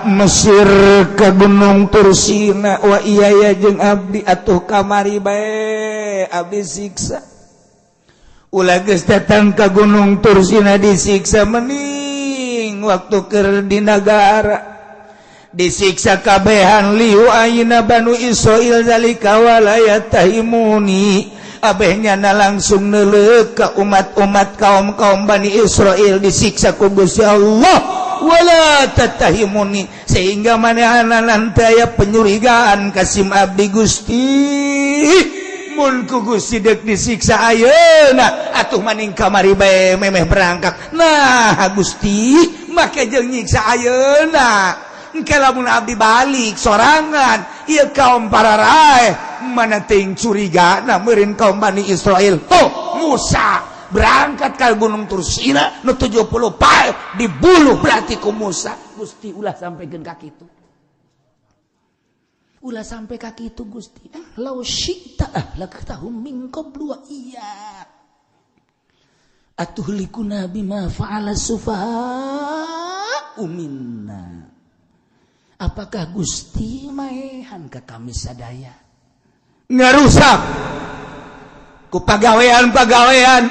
Speaker 1: Mesir ke Gunung Tursina wa iya ya jeung abdi atuh kamari bae abdi siksa. Ulah geus datang ke Gunung Tursina disiksa, mending waktu keur di nagara disiksa kabehan. Liu ayeuna Banu Israil zalika wala yattahimuni, abehnya na langsung neuleuh ke umat-umat kaum-kaum Bani Israel disiksa ku Gusti Allah. Wala tattahimuni, sehingga manehna nanti aya penyurigaan kasim abdi. Gusti, mun ku Gusti dek disiksa ayeuna atuh maning kamari bae memeh berangkat. Nah Gusti make jeung nyiksa ayeuna? Engke lamun abdi balik sorangan ieu kaum para raeh mana ting curiga. Nah meureun kaum Bani Israel tuh Musa berangkat ke Gunung Tursina nu 70 pae dibuluh berarti ku Musa.
Speaker 2: Gusti, ulah sampaikan ka kitu, ulah sampai ka kitu, Gusti. Lau syi'ta ahlaktahum min qablu wa iya atuhlikuna bima fa'ala sufaha'u minna. Apakah Gusti maehan ka kami sadaya?
Speaker 1: Ngarusak ku pagawean-pagawean,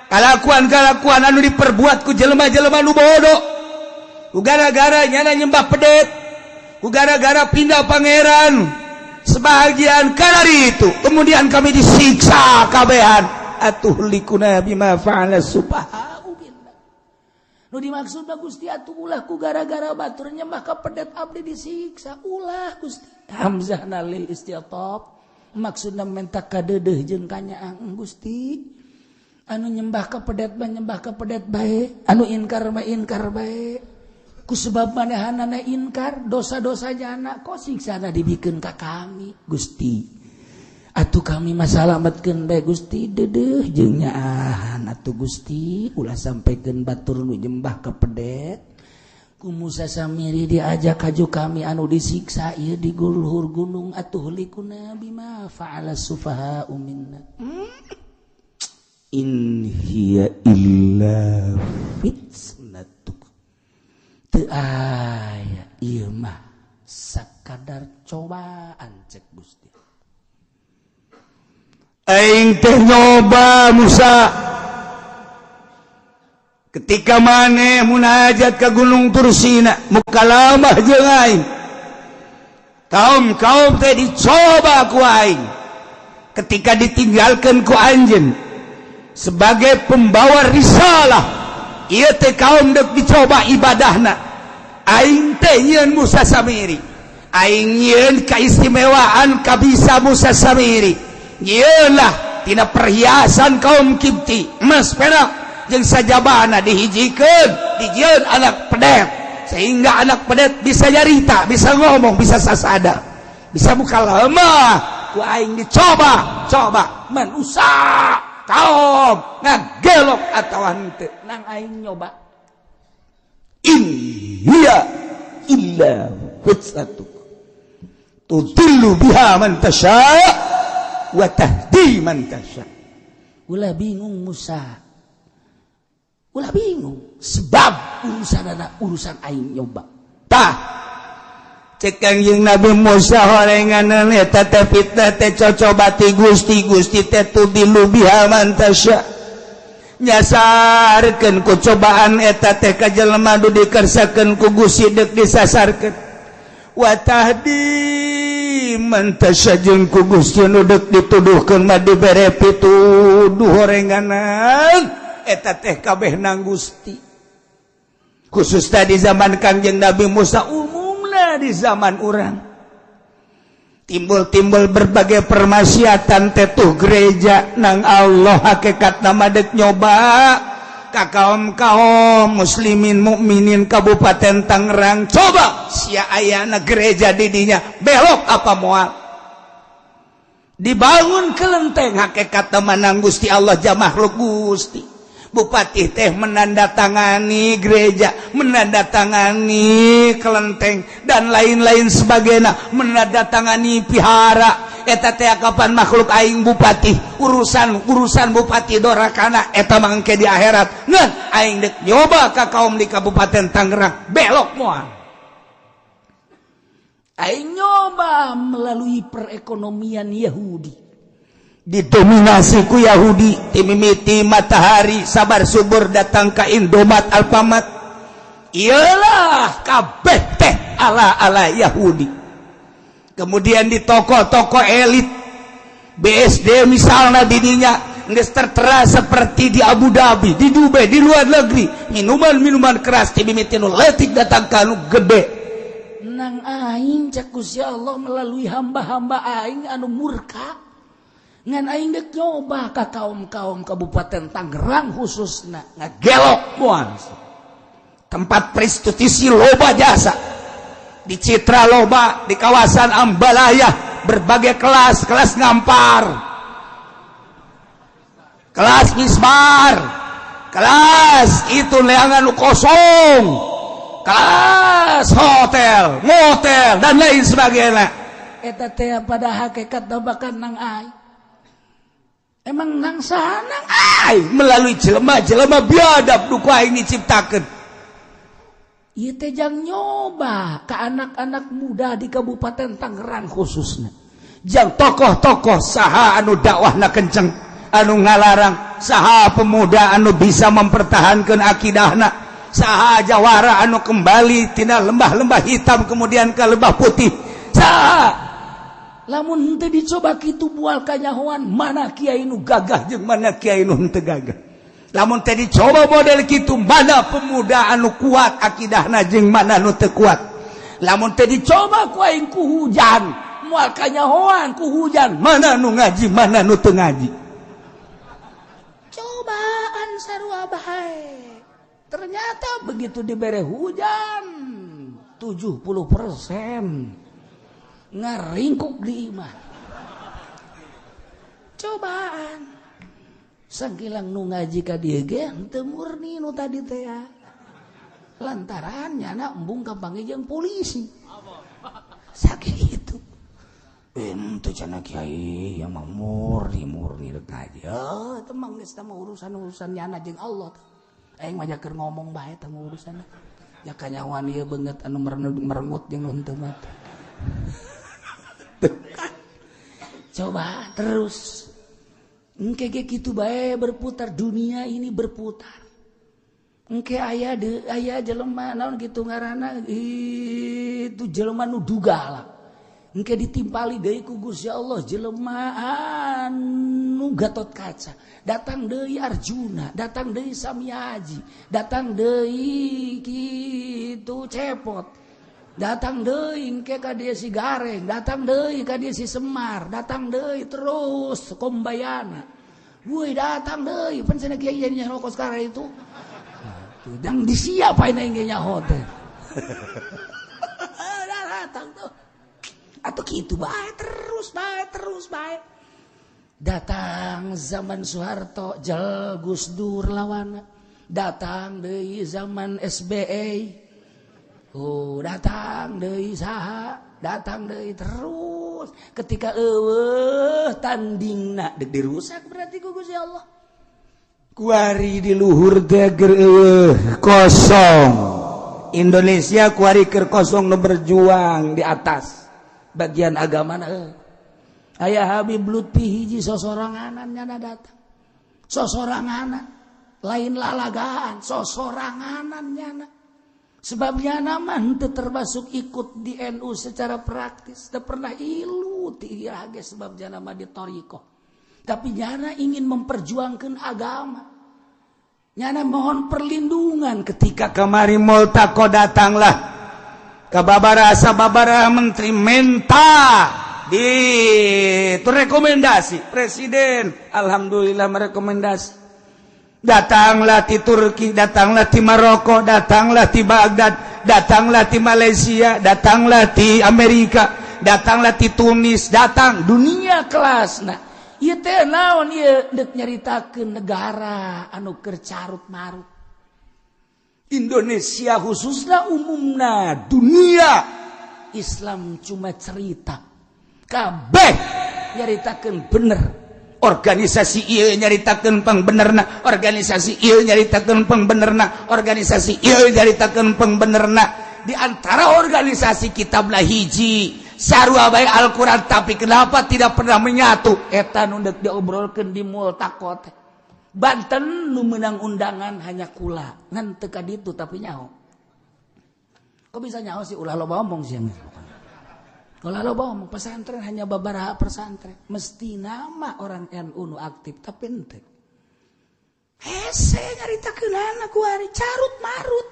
Speaker 1: kalakuan-kalakuan anu diperbuat ku jelema-jelema nu bodoh, ku gara-gara nyana nyembah pedet, ku gara-gara pindah pangeran sebagian kalari itu kemudian kami disiksa kabehan. Atuhlikuna bima fa'ala sufaha.
Speaker 2: Nu dimaksud Gusti atuh ulah ku gara-gara batur nyembah ka pedet abdi disiksa, ulah Gusti. Hamzah lil isti'tab, maksudna menta kadeudeuh jeung kanyaang. Gusti, anu nyembah ka pedet mah nyembah ka pedet bae, anu inkar mah inkar bae. Ku sebab manehanana inkar dosa-dosa jana kok siksana dibikeun ka kami. Gusti atuh kami masalamatkeun bae. Gusti, deudeuh jeung nyaahan atuh. Gusti, ulah sampaikan batur nu nyembah ka pedet ku Musa Samiri diajak kaju kami anu disiksa ieu di luhur gunung. Atuhlikuna bima fa'ala sufaha minna.
Speaker 1: In hiya illa fitnatuk.
Speaker 2: Teu aya ieu mah sakadar cobaan, cek Gusti.
Speaker 1: Aing teh nyoba Musa ketika maneh munajat ke Gunung Tursina, mukalamah jeung aing. Kaum kaum teh dicoba ku aing ketika ditinggalkan ku anjeun sebagai pembawa risalah. Ieu teh kaum dek dicoba ibadahna. Aing teh nyieun Musa Samiri, aing nyieun keistimewaan kabisa Musa Samiri. Lah tina perhiasan kaum Kipti, emas perak jeung sajabana dihijikeun, dijieun anak pedet sehingga anak pedet bisa nyarita, bisa ngomong, bisa sasada, bisa buka lemah. Ku aing dicoba coba manusia kaum ngagelok atau henteu.
Speaker 2: Nang aing nyoba.
Speaker 1: In hiya illa fitnatuk tudillu biha man tasha wa tahdi man tasha.
Speaker 2: Ulah bingung Musa, ulah bingung, sebab urusan anak urusan aing nyoba.
Speaker 1: Tah cek Kangjeng Nabi Musa horengan eta teh fitnah teh cocoba ti Gusti. Gusti teh tudillu biha man tasha, nyasarkeun ku cobaan eta teh ka jelema nu dikersakeun ku Gusti deuk disasarkeun, wa tahdi man tasha, jeung ku Gusti nu deuk dituduhkeun mah dibere pituduh. Horenganan eta teh kabeh nang Gusti, khusus tadi zaman Kangjeng Nabi Musa, umumna di zaman urang timbul-timbul berbagai permaksiatan tetuh gereja nang Allah hakikat nama dek nyoba ka kaum kaum muslimin mukminin Kabupaten Tangerang. Coba sia ayana gereja didinya belok apa moal dibangun kelenteng? Hakikat manang Gusti Allah, makhluk Gusti. Bupati teh menandatangani gereja, menandatangani kelenteng dan lain-lain sebagainya, menandatangani pihara. Eta teh kapan makhluk aing bupati, urusan urusan bupati dorakana eta mangke di akhirat. Ngan aing dek nyoba ka kaum di Kabupaten Tangerang, belok moal.
Speaker 2: Aing nyoba melalui perekonomian Yahudi.
Speaker 1: Didominasi ku Yahudi timimiti matahari sabar subur datang ke Indomat Alfamart, iyalah kabeh teh ala-ala Yahudi. Kemudian di toko-toko elit BSD misalnya, didinya geus tertera seperti di Abu Dhabi, di Dubai, di luar negeri, minuman-minuman keras timimiti nu leutik datang ka nu gede.
Speaker 2: Nang aing cek Gusti Allah melalui hamba-hamba aing anu murka, ngan aing dek nyoba ka kaum-kaum Kabupaten Tangerang khususna.
Speaker 1: Ngagelok moal. Tempat prostitusi loba, jasa di Citra loba, di kawasan Ambalaya berbagai kelas, kelas ngampar, kelas mismar, kelas itu leangan kosong, kelas hotel, motel, dan lain sebagainya.
Speaker 2: Eta teh pada hakikat bahkan nang aing emang nang saha, nang
Speaker 1: aing melalui jelema-jelema biadab nu ku aing diciptakeun.
Speaker 2: Ieu teh jang nyoba ke anak-anak muda di Kabupaten Tangerang khususnya.
Speaker 1: Jang tokoh-tokoh saha anu dakwahna kenceng, anu ngalarang, saha pemuda anu bisa mempertahankan akidahna, saha jawara anu kembali tina lembah-lembah hitam kemudian ke lembah putih, saha.
Speaker 2: Lamun henteu dicoba kitu bual kanyahoan mana kiai nu
Speaker 1: gagah jeung mana kiai nu henteu gagah. Lamun teh dicoba model kitu, mana pemuda anu kuat akidahna jeung mana nu teu kuat. Lamun teh dicoba
Speaker 2: ku aing ku hujan, moal kanyahoan ku hujan
Speaker 1: mana nu ngaji, mana nu teu ngaji.
Speaker 2: Cobaan sarua bae. Ternyata begitu dibere hujan 70% ngaringkuk di imah. Cobaan sangkilang nu ngaji ka dieu ge henteu murni nu tadi teh ya. Lantaran nyana embung kapanggih jeung polisi sakitu.
Speaker 1: Ente cenah kiai yang mah murni murni rek ngaji.
Speaker 2: Oh, itu mah geus mah urusan-urusan nyana jeung Allah. Aing mah keur ngomong bae teh urusan. Ya kanyahoan ieu beungeut anu merengut jeung nu henteu mah. Coba terus. Engke ge kitu bae berputar, dunia ini berputar. Engke aya de aya jelema naon kitu ngaranna itu jelema nu duga lah. Engke ditimpali deui ku Gusti Allah jelema anu Gatot Kaca. Datang deui Arjuna, datang deui Samiaji, datang deui kitu Cepot. Datang deui engke ka dieu si Gareng, datang deui ka dieu si Semar, datang deui terus Kombayana. Woi datang deui, pan cenah kiai jadi nyaho kos sekarang itu. Tuh, dang disiapain aing ge nyaho teh. Datang tuh. Atau kitu bae terus bae terus bae. Datang zaman Soeharto, jel Gus Dur lawana. Datang deui zaman SBY. Oh, datang deui saha, datang deui terus. Ketika eueuh tandingna deuk dirusak berarti ku Gusti Allah.
Speaker 1: Kuari di luhur teh keur eueuh kosong. Indonesia kuari keur kosong nu berjuang di atas
Speaker 2: bagian agama na. Aya Habib Lutfi hiji sosoranganan nyana datang. Sosoranganan, lain lalagaan, sosoranganan nyana. Sebabnya nama henteu termasuk ikut di NU secara praktis, teu pernah ilu ti ieu ge sebab nama di thoriqoh. Tapi nyana ingin memperjuangkan agama. Nyana mohon perlindungan
Speaker 1: ketika kemari Multaqo datanglah ke babara sababara menteri menta di itu rekomendasi presiden, alhamdulillah merekomendasi. Datanglah di Turki, datanglah di Maroko, datanglah di Baghdad, datanglah di Malaysia, datanglah di Amerika, datanglah di Tunis, datang
Speaker 2: dunia kelas. Nah, Ieu teh naon ieu deuk nyaritakeun negara anu keur carut marut.
Speaker 1: Indonesia khususnya umumna dunia
Speaker 2: Islam cuma cerita. Kabeh nyaritakeun bener.
Speaker 1: Organisasi ieu nyaritakeun pangbenerna, organisasi ieu nyaritakeun pangbenerna, organisasi ieu nyaritakeun pangbenerna. Di antara organisasi kitablah hiji sarua bae Al-Qur'an, tapi kenapa tidak pernah menyatu?
Speaker 2: Eta nu deuk diobrolkeun di multaqo teh. Banten nu meunang undangan hanya kula, ngan teu ka ditu tapi nyaho. Kok bisa nyaho sih, ulah loba omong sih. Ulah loba omong, pesantren hanya babaraha pesantren. Mesti nama orang NU nu aktif tapi henteu. Hese nyaritakeunana kuari carut marut.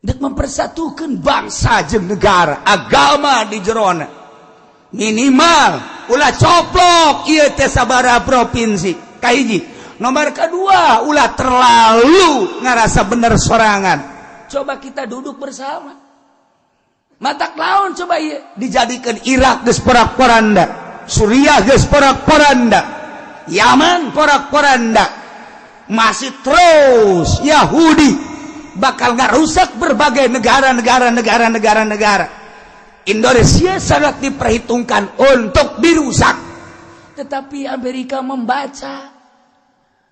Speaker 1: Dek mempersatukan bangsa jeung negara, agama di jerona. Minimal ulah coplok ieu teh sabaraha provinsi. Kahiji. Nomor kedua, ulah terlalu ngarasa bener sorangan.
Speaker 2: Coba kita duduk bersama. Matak laun coba ieu
Speaker 1: dijadikan Irak geus porak-poranda, Suriah geus porak-poranda, Yaman porak-poranda. Masih terus Yahudi bakal ngarusak berbagai negara-negara negara-negara negara. Indonesia sangat diperhitungkan untuk dirusak.
Speaker 2: Tetapi Amerika membaca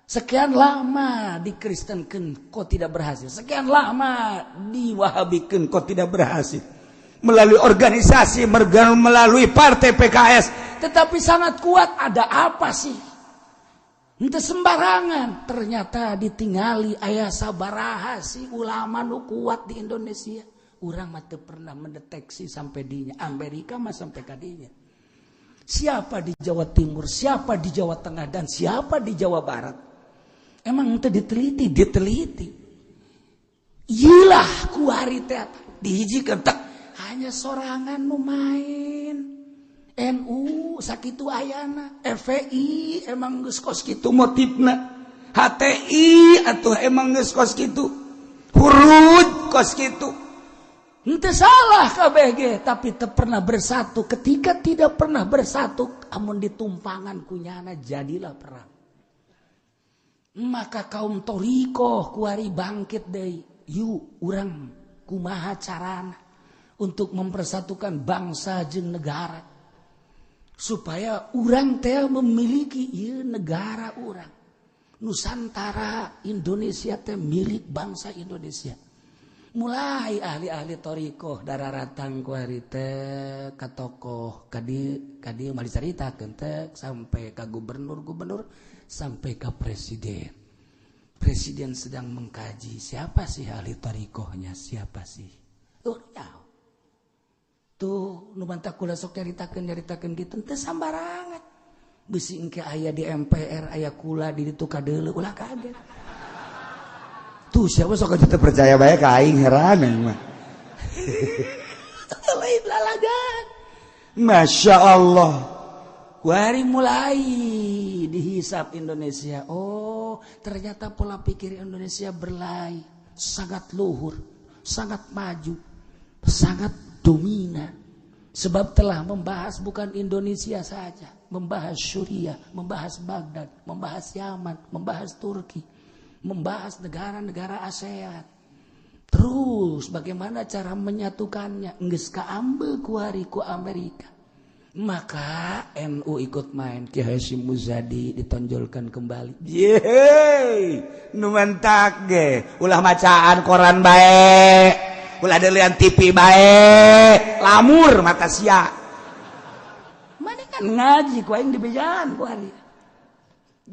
Speaker 2: sekian lama dikristenkeun kok tidak berhasil, sekian lama
Speaker 1: diwahabikeun kok tidak berhasil. Melalui organisasi, melalui partai PKS,
Speaker 2: tetapi sangat kuat. Ada apa sih? Ente sembarangan. Ternyata ditingali aya sabaraha sih ulama nu kuat di Indonesia. Urang mah teu pernah mendeteksi sampai dinya. Amerika mah sampai kadinya. Siapa di Jawa Timur, siapa di Jawa Tengah, dan siapa di Jawa Barat? Emang ente diteliti, diteliti. Iyalah kuari teh dihijikeun tek hanya sorangan nu main. NU sakitu ayana, FPI emang geus kos kitu
Speaker 1: motifna, HTI atuh emang geus kos kitu, Hurud kos kitu.
Speaker 2: Henteu salah KBG, tapi teu pernah bersatu. Ketika tidak pernah bersatu, amun ditumpangan kunyana jadilah perang. Maka kaum thoriqoh kuari bangkit deui. Yuk urang kumaha carana untuk mempersatukan bangsa jeung negara, supaya urang teh memiliki ieu negara urang. Nusantara Indonesia teh milik bangsa Indonesia. Mulai ahli-ahli thoriqoh dararatang kuari teh ka tokoh kadi kadi mah dicaritakeun teh sampai ka gubernur-gubernur sampai ka presiden. Presiden sedang mengkaji siapa sih ahli thoriqohnya, siapa sih? Oh, ya. Tuh nu mantak kula sok nyaritakeun nyaritakeun kitu teu sambarangan. Bisi engke aya di MPR aya kula di ditu kadeuleu ulah kaget.
Speaker 1: Tuh siapa sok aja percaya bae ka aing, heran mah.
Speaker 2: Lain lalagan.
Speaker 1: Masya Allah.
Speaker 2: Kuari mulai dihisap Indonesia. Oh, ternyata pola pikir Indonesia berlai, sangat luhur, sangat maju, sangat dominan. Sebab telah membahas bukan Indonesia saja, membahas Suriah, membahas Baghdad, membahas Yaman, membahas Turki, membahas negara-negara ASEAN. Terus bagaimana cara menyatukannya? Geus kaambeul kuari ku Amerika. Maka NU ikut main, Ki Hasyim Muzadi ditonjolkan kembali.
Speaker 1: Yeay, nu mantak ge, ulah macaan koran bae, ulah delian TV bae, lamur mata sia.
Speaker 2: Mana kan ngaji ku aing dibejaan ku hari.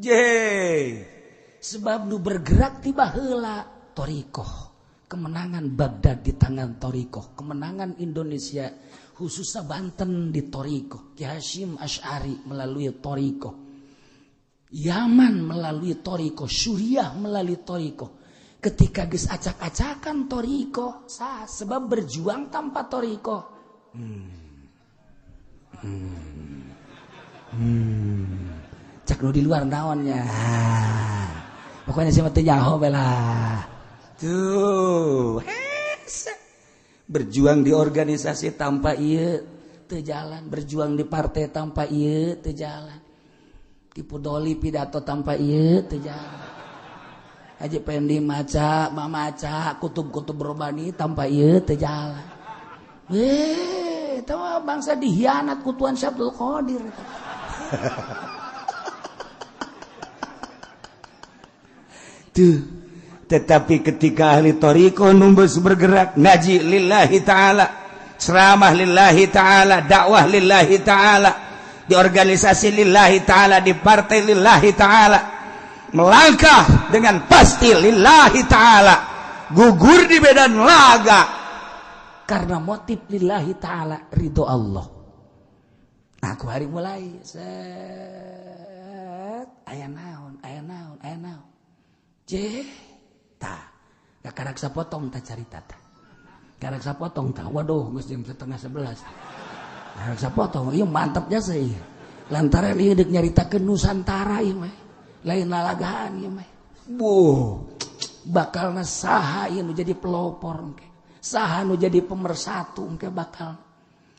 Speaker 1: Yeay.
Speaker 2: Sebab nu bergerak tiba heula thoriqoh. Kemenangan Baghdad di tangan thoriqoh, kemenangan Indonesia khususnya Banten di thoriqoh, Ki Hasyim Asy'ari melalui thoriqoh, Yaman melalui thoriqoh, Suriah melalui thoriqoh. Ketika geus acak-acakan thoriqoh, sah, sebab berjuang tanpa thoriqoh. Cak nu di luar naonnya. Pokoknya sih mah teu nyaho bae lah.
Speaker 1: Tuh, hese. Berjuang di organisasi tanpa ieu
Speaker 2: teu jalan, berjuang di partai tanpa ieu teu jalan. Tipu doli pidato tanpa ieu teu jalan. Haji Pendi maca, mamaca kutub-kutub robani tanpa ieu teu jalan. Eta mah bangsa dihianat ku Tuan Syekh Abdul Qadir.
Speaker 1: Tuh. Tetapi ketika ahli thariqah numbus bergerak ngaji lillahi ta'ala, ceramah lillahi ta'ala, dakwah lillahi ta'ala, di organisasi lillahi ta'ala, di partai lillahi ta'ala, melangkah dengan pasti lillahi ta'ala, gugur di medan laga
Speaker 2: karena motif lillahi ta'ala, ridho Allah. Aku hari mulai set aya naon, aya naon, aya naon. Jeh, tah, karak sapotong tah carita tah. Karak sapotong tah, waduh geus jam 10:30. Karak sapotong, ieu mantap jasa ieu. Lantaran ieu deuk nyaritakeun Nusantara ieu mah. Lain lalagaan ieu mah. Buh, bakalna saha ieu nu jadi pelopor engke. Saha nu jadi pemersatu engke bakal.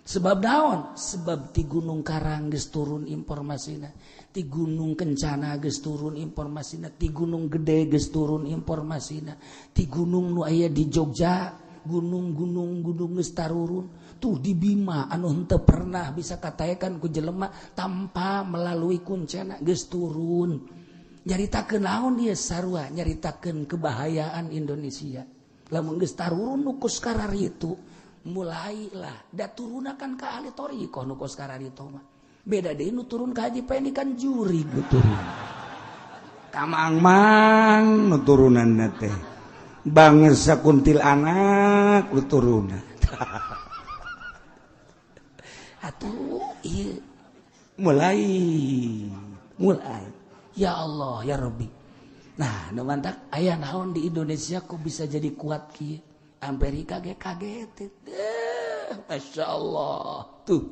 Speaker 2: Sebab naon? Sebab ti Gunung Karang geus turun informasina, ti Gunung Kencana geus turun informasina, ti Gunung Gede geus turun informasina, ti gunung nu aya di Jogja, gunung-gunung gunung geus tarurun. Tuh di Bima anu henteu pernah bisa kataekan ku jelema tanpa melalui kuncana geus turun. Nyaritakeun naon ieu sarua? Nyaritakeun kebahayaan Indonesia. Lamun geus tarurun nu kos kararitu, mulailah da turunakan ka ahli thariqah nu kos kararitu mah. Beda deui nu turun ka Haji Pendi kan juri nu turun.
Speaker 1: Kamang-mang nu turunanna teh. Bangsa kuntilanak nu turunan.
Speaker 2: Atuh ieu
Speaker 1: mulai
Speaker 2: ya Allah ya Rabbi. Nah, nu mantak aya naon di Indonesia kok bisa jadi kuat kieu? Amerika ge kaget. Masya Allah. Tuh.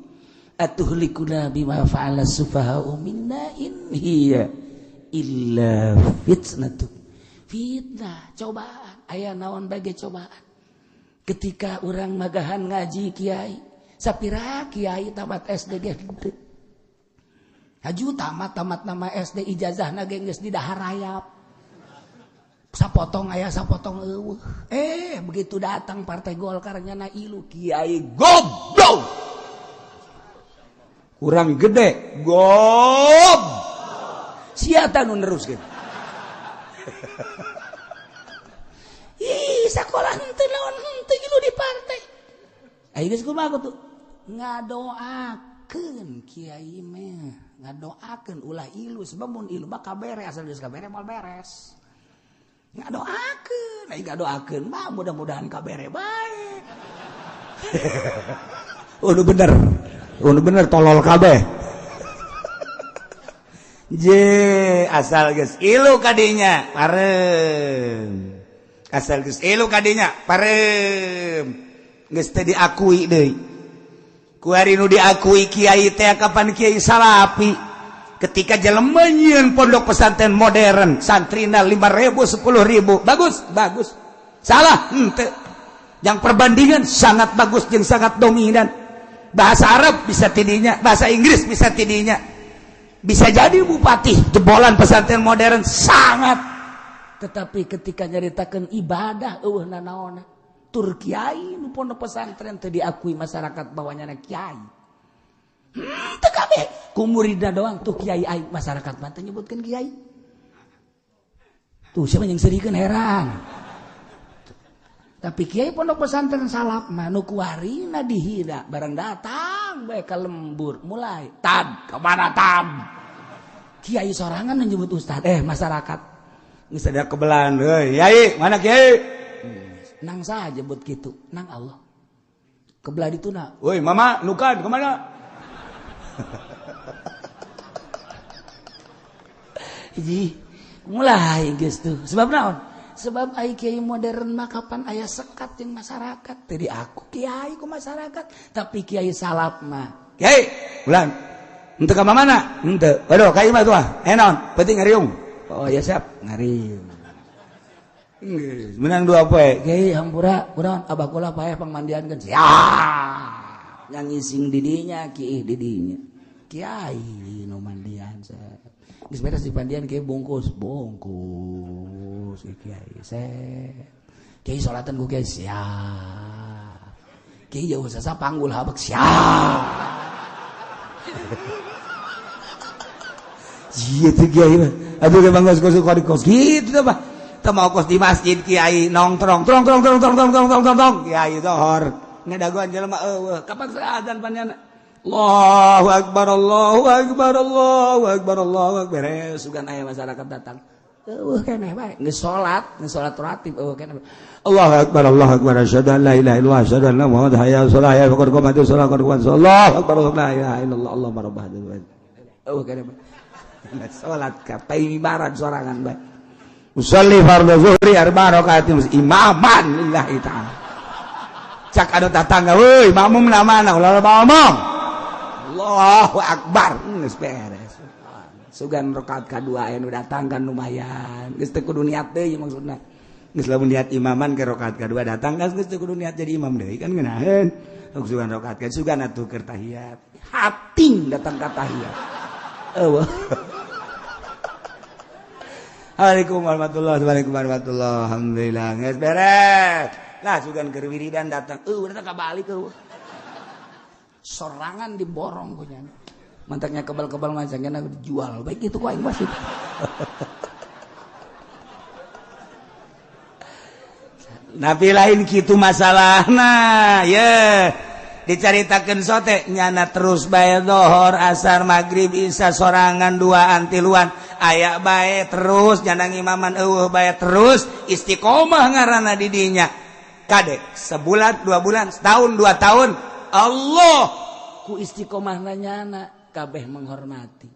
Speaker 2: Atuhlikuna bima fa'ala sufaha'u minna in hiya illa fitnatu. Fitnah, cobaan. Aya naon bage cobaan. Ketika urang magahan ngaji kiai, sapira kiai tamat SD ge henteu. Haju tamat nama SD ijazahna ge geus didahar rayap. Sapotong aya sapotong eueuh. Begitu datang Partai Golkar nyana ilu kiai
Speaker 1: goblok. Kurang gede gob. Sia tah nu neruskeun.
Speaker 2: Ih, sakola henteu naon henteu ilu di partai. Ayo geus kumaha tuh? Ngadoakeun kiai mah, ngadoakeun ulah ilu sebab mun ilu mah kabere asal geus kabere moal beres. Ngadoakeun, ai ngadoakeun mah mudah-mudahan kabere bae.
Speaker 1: Oh, nu bener. Oh, nu bener tolol kabeh. Je, asal geus ilu kadinya, parem. Asal geus ilu kadinya, parem. Geus teu diakui deui. Kuari nu diakui kiai teh kapan kiai salapi. Ketika jelema nyieun pondok pesantren modern, santrina 5.000 10.000, bagus, bagus. Salah, henteu. Yang perbandingan sangat bagus jeung sangat dominan. Bahasa Arab bisa tidinya, bahasa Inggris bisa tidinya. Bisa jadi bupati jebolan pesantren modern sangat.
Speaker 2: Tetapi ketika nyaritakeun ibadah eueuh nanaonna. Tur kiai nu pondok pesantren teu diakui masyarakat bahwa nyana kiai. Teu kabeh ku muridna doang tuh kiai aing masyarakat mah teu nyebutkeun kiai. Tuh siapa yang serikeun heran. Tapi kiai pondok pesantren salaf mah nu kuarina dihina barang datang bae ka lembur mulai tad kemana tad. Kiai sorangan nyebut ustad masyarakat
Speaker 1: geus ada kebelan euy yai mana kiai
Speaker 2: nang saha jebut kitu nang Allah kebelah dituna
Speaker 1: woi mama nukan kemana.
Speaker 2: Hiji mulai geus tuh sebab naon? Sebab ai kiai modern mah kapan aya sekat jeung masyarakat. Teu diaku kiai ku masyarakat, tapi kiai salaf mah.
Speaker 1: Kiai, ulang. Henteu ka mana? Henteu. Waduh, ka imah tuh ah. Naon? Penting ngariung. Oh ya siap, ngariung. Geus, menang dua poe.
Speaker 2: Kiai hampura, kunaon abah kula paeh pangmandiankeun. Siap. Yang ngising didinya, kiih didinya. Kiai nu mandian. Geus beres dipandian kiai bungkus, bungkus kiai. Kiai salatan ku kiai siap. Kiai jauh sasa panggul habek siap. Gitu kiai mah. Aduh ge bangga kos kos gitu teh mah. Teu mau kos di masjid kiai nongtrong trong trong trong trong trong trong trong trong kiai zohor. Ngadagoan jelema eueuh kapan azan panjana. Allahu akbar Allahu akbar Allahu akbar Allahu akbar. Beres sugan aya masyarakat datang. Eueuh keneh bae geus salat ratib eueuh keneh.
Speaker 1: Allahu akbar Allahu akbar asyhadu an la ilaha illallah asyhadu anna muhammadan hayya 'alas shalah hayya qad qamatis shalah qad qamatis Allahu akbar la ilaha illallah Allahumma rabb hadzal bait.
Speaker 2: Eueuh keneh bae. Salat ka paimibaran sorangan bae.
Speaker 1: Usolli fardhu zuhri arba rakaatin imaman lillahi ta'ala. Cak anu tatangga euy makmum na mana ulah ngomong. Allahu akbar geus beres.
Speaker 2: Sugan rakaat kadua aya nu datang kan lumayan. Geus teu kudu niat deui maksudna.
Speaker 1: Geus lamun niat imaman ke rakaat kadua datang geus teu kudu niat jadi imam deui kan ngeunaheun. Sugan rakaat ka sugan atuh keur tahiyat.
Speaker 2: Hating datang ka tahiyat. Eueuh.
Speaker 1: Assalamualaikum warahmatullahi wabarakatuh. Alhamdulillah geus beres. Lah sugan keur wiridan datang.
Speaker 2: Eueuh datang ka balik eueuh. Sorangan diborong punya. Mantaknya kebal-kebal macamnya dijual. Baik itu ku aing wasit.
Speaker 1: Nabi lain kitu masalahna, ye. Dicaritakeun sote nyana terus bae dohor, asar, maghrib, isya sorangan duaan tiluan aya bae terus nyana ngimaman eueuh bae terus istiqomah ngaranna di dinya. Kade sebulan, 2 bulan, setahun, 2 tahun Allah
Speaker 2: ku istiqomah nyana kabeh menghormati.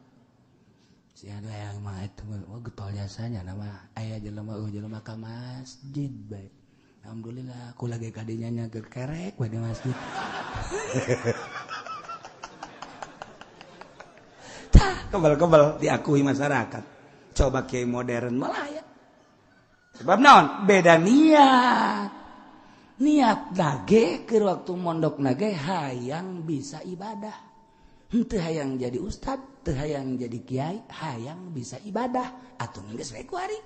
Speaker 2: Si ada yang mah itu wah getol jasanya nama aya jelema eueuh jelema ka masjid bae. Alhamdulillah aku lagi kadinya nyager kerek bae di masjid.
Speaker 1: Tah kebal-kebal diakui masyarakat. Coba kiai modern malah ya. Sebab naon? Beda niat.
Speaker 2: Niat nage ke waktu mondok nage hayang bisa ibadah. Henteu hayang jadi ustad, teu hayang jadi kiai, hayang bisa ibadah. Atuh geus we ku ari.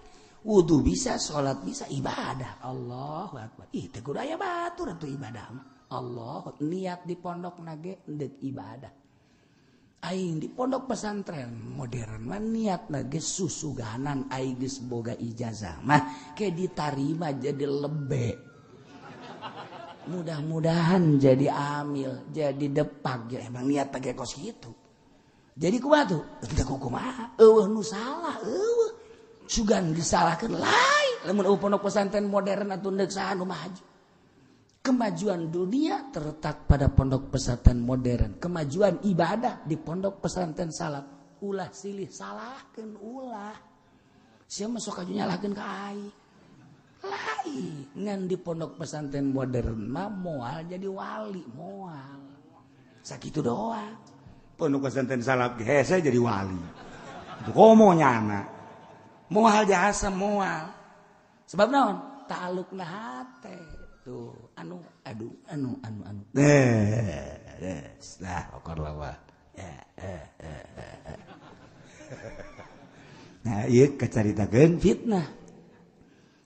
Speaker 2: Wudu bisa, salat bisa, ibadah. Allahu akbar. Ih teu kudu aya batur atuh ibadah mah. Allah niat di pondok nage deuk ibadah. Aing di pondok pesantren modern mah niat nage susuganan aing geus boga ijazah mah ke ditarima jadi lebe. Mudah-mudahan jadi amil, jadi depak, ya emang niat pakai kos gitu. Jadi kumaha tuh? Teu kumaha? Eueuh nu salah, eueuh. Sugan disalahkeun lain. Lamun eueuh pondok pesantren modern atuh deuk saha nu maju. Kemajuan dunia terletak pada pondok pesantren modern. Kemajuan ibadah di pondok pesantren salaf. Ulah silih salahkeun ulah. Sia mah sok aju nyalahkeun ka aing. Lain ngan di pondok pesantren modern mah moal jadi wali moal sakitu doang.
Speaker 1: Pondok pesantren salaf hese jadi wali komo nyana
Speaker 2: moal jasa moal sebab naon ta'alluqna hate tuh anu aduh anu anu anu
Speaker 1: lah okor lawa. Nah ieu kacaritakeun
Speaker 2: fitnah.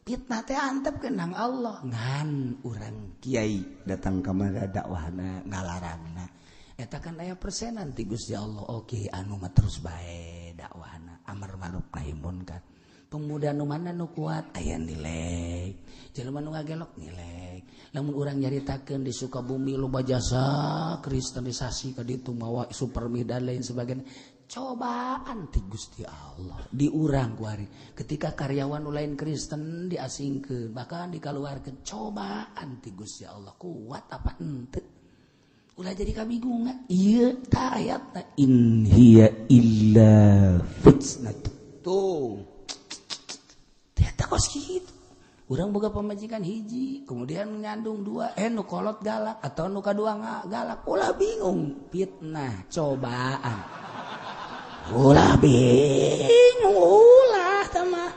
Speaker 2: Fitnah teh antep kenang Allah ngan urang
Speaker 1: kiai datang ka mana dakwahna ngalarangna
Speaker 2: eta kan aya persenan ti Gusti Allah. Oke anu mah terus bae dakwahna amar ma'ruf nahi munkar. Pemuda nu mana nu kuat aya nilai, jelema nu ngagelok nilai. Lamun urang nyaritakeun di Sukabumi loba jasa kristenisasi ka ditu mawa supermi dan lain sebagainya. Cobaan ti Gusti Allah di urang kuari ketika karyawan nu lain Kristen diasingkeun bahkan dikaluarkeun cobaan ti Gusti Allah kuat apa henteu ulah jadi kabingungan ieu ta ayatna
Speaker 1: in hiya illa fitnah
Speaker 2: tuh teh kos kitu urang boga pamajikan hiji kemudian nyandung dua nu kolot galak atau nu kadua galak ulah bingung fitnah cobaan ulah bingung ulah tama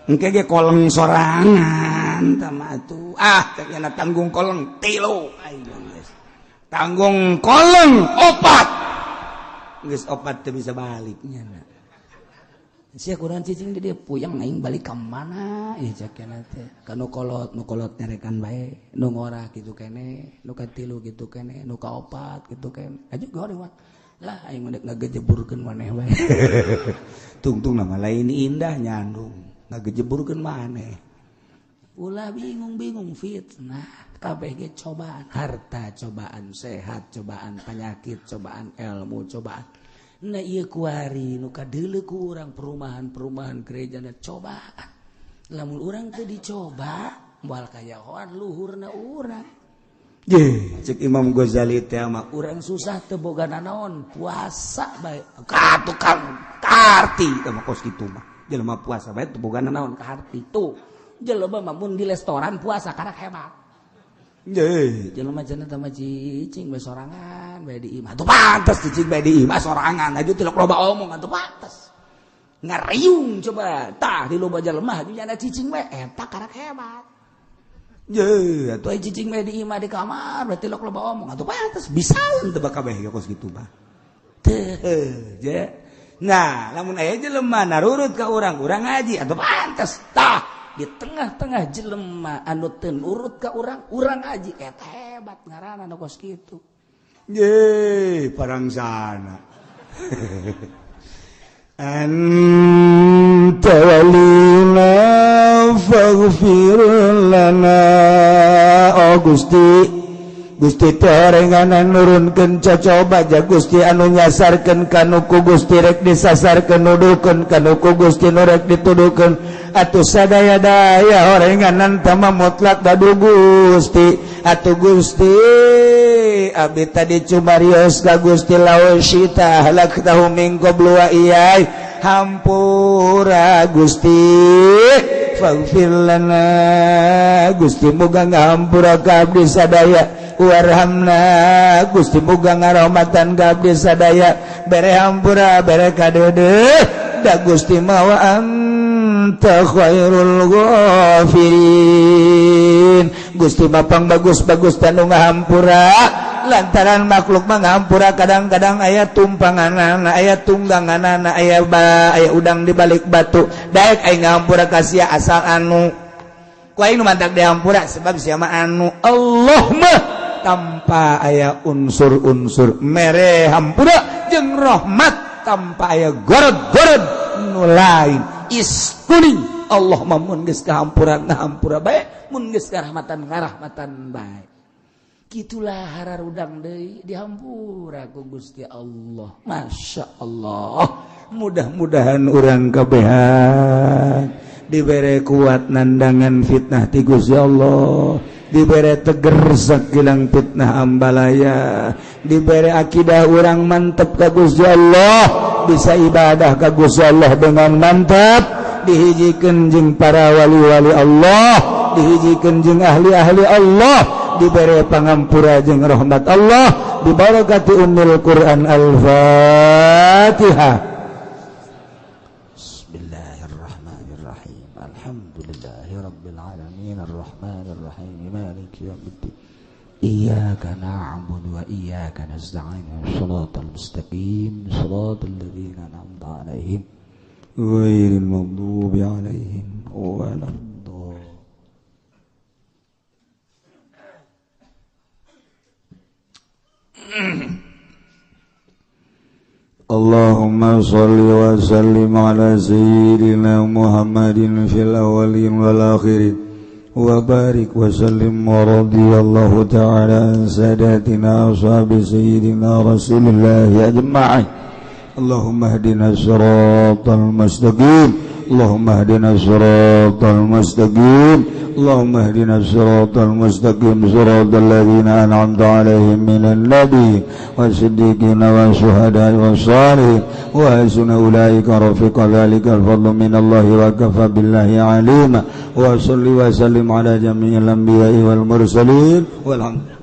Speaker 1: engke ge koleng sorangan tama atuh ah teh tanggung koleng tilu aing geus tanggung koleng opat geus opat teu bisa baliknya.
Speaker 2: Sia kurang cicing di dia puyeng aing balik ka mana ieu cek kena teh. Ka nu kolot, nu kolot nyarekan bae, nu ngora kitu kene, nu katilu kitu kene, nu kaopat kitu kene. Aju goreng mah. Lah aing mah dek ngagejeburkeun maneh bae.
Speaker 1: Tungtung nama lain indah nyandung, ngagejeburkeun maneh.
Speaker 2: Ulah bingung-bingung fitnah, kabeh ge cobaan, harta cobaan, sehat cobaan, penyakit cobaan, ilmu cobaan. Nah ieu kuari nu kadeuleu ku urang perumahan-perumahan gerejana cobaan. Lamun urang teu dicoba, moal kayahoan luhurna urang.
Speaker 1: Ye, cek Imam Ghazali teh mah
Speaker 2: urang susah teu boga nanaon, puasa bae. Ka tukang karti
Speaker 1: teh mah kos kitu mah. Jelema puasa bae teu boga nanaon
Speaker 2: karti tuh. Jelema mah mun di restoran puasa karak hebat.
Speaker 1: Ye,
Speaker 2: jelema cenah teh mah cicing bae sorangan bae di imah.
Speaker 1: Atuh pantes cicing bae di imah sorangan, aju tilok loba omong atuh pantes.
Speaker 2: Ngariung coba tah di loba jelema aju nyana cicing bae eta karak hebat.
Speaker 1: Ye,
Speaker 2: atuh cicing bae di imah di kamar bae tilok loba omong atuh pantes
Speaker 1: bisaeun teu kabeh kos kitu mah.
Speaker 2: Teu,
Speaker 1: je. Nah, lamun aya jelema narurut ka urang, urang ngaji atuh pantes tah.
Speaker 2: Di tengah-tengah jelema anu teu nurut ka urang, urang ngaji eta hebat ngaranna nu kos kitu.
Speaker 1: Ye, parangsana. Anta walina faghfir lana. Oh Gusti, Gusti teh orenganan nurunkeun cocoba ja Gusti anu nyasarkeun kanu ku Gusti rek disasarkeun nuduhkeun kanu ku Gusti nu rek dituduhkeun atuh sadaya-daya orenganan tama mutlak dadu Gusti atuh Gusti abdi tadi cumarios ka Gusti laosyita halaktahu min qablu wa iyai hampura Gusti faghfir lana Gusti muga ngahampura ka abdi sadaya warhamna Gusti muga ngarahmatan ka abdi sadaya bere hampura bere kadeudeuh da Gusti mah wa anta khairul ghafirin. Gusti mah pang bagus-bagus tanu ngahampura lantaran makhluk mah ngahampura kadang-kadang aya tumpanganana aya tungganganana aya aya udang di balik batu daek aing ngahampura ka sia asal anu ku aing nu mantak dihampura sebab sia mah anu Allah mah tanpa aya unsur-unsur mere hampura jeung rahmat tanpa aya gorod-gorod nu lain iskuning Allah mah mun geus kahampura ngahampura bae mun geus karahmatan ngarahmatan bae.
Speaker 2: Kitulah hararudang deui dihampura ku Gusti Allah. Masya Allah.
Speaker 1: Mudah-mudahan urang kabehan dibere kuat nandangan fitnah ti Gusti Allah, dibere teger sakilang fitnah ambalaya, dibere akidah urang mantep ka Gusti Allah, bisa ibadah ka Gusti Allah dengan mantap, dihijikeun jeung para wali-wali Allah, dihijikeun jeung ahli-ahli Allah, dibere pangampura jeung rahmat Allah, dibarakati ummul Quran. Al-Fatihah.
Speaker 2: Bismillahirrahmanirrahim. Alhamdulillahirabbil alamin arrahmanirrahim maliki yaumiddin. Iyyaka na'budu wa iyyaka nasta'in. Shiratal mustaqim, shiratal ladzina an'amta 'alaihim
Speaker 1: ghairil maghdubi 'alaihim waladdallin. Allahumma sholli wa sallim ala sayyidina Muhammadin fil awwalin wal akhirin wa barik wa sallim wa radiyallahu ta'ala an sadatina ashabi sayyidina Rasulillahi ajma'in. Allahumma hdina siratal mustaqim, Allahumma hdina siratal mustaqim, Allahumma hdina siratal mustaqim, siratal ladzina an'amta 'alaihim minan nabiyyin wasiddiqina wasyuhada'i wassalihin wa hasuna ulaika rafiqa. Dzalikal fadlu minallahi wa kafa billahi 'alima. Wa salli wa sallim ala jami'il anbiya'i wal mursalin walhamdulillah.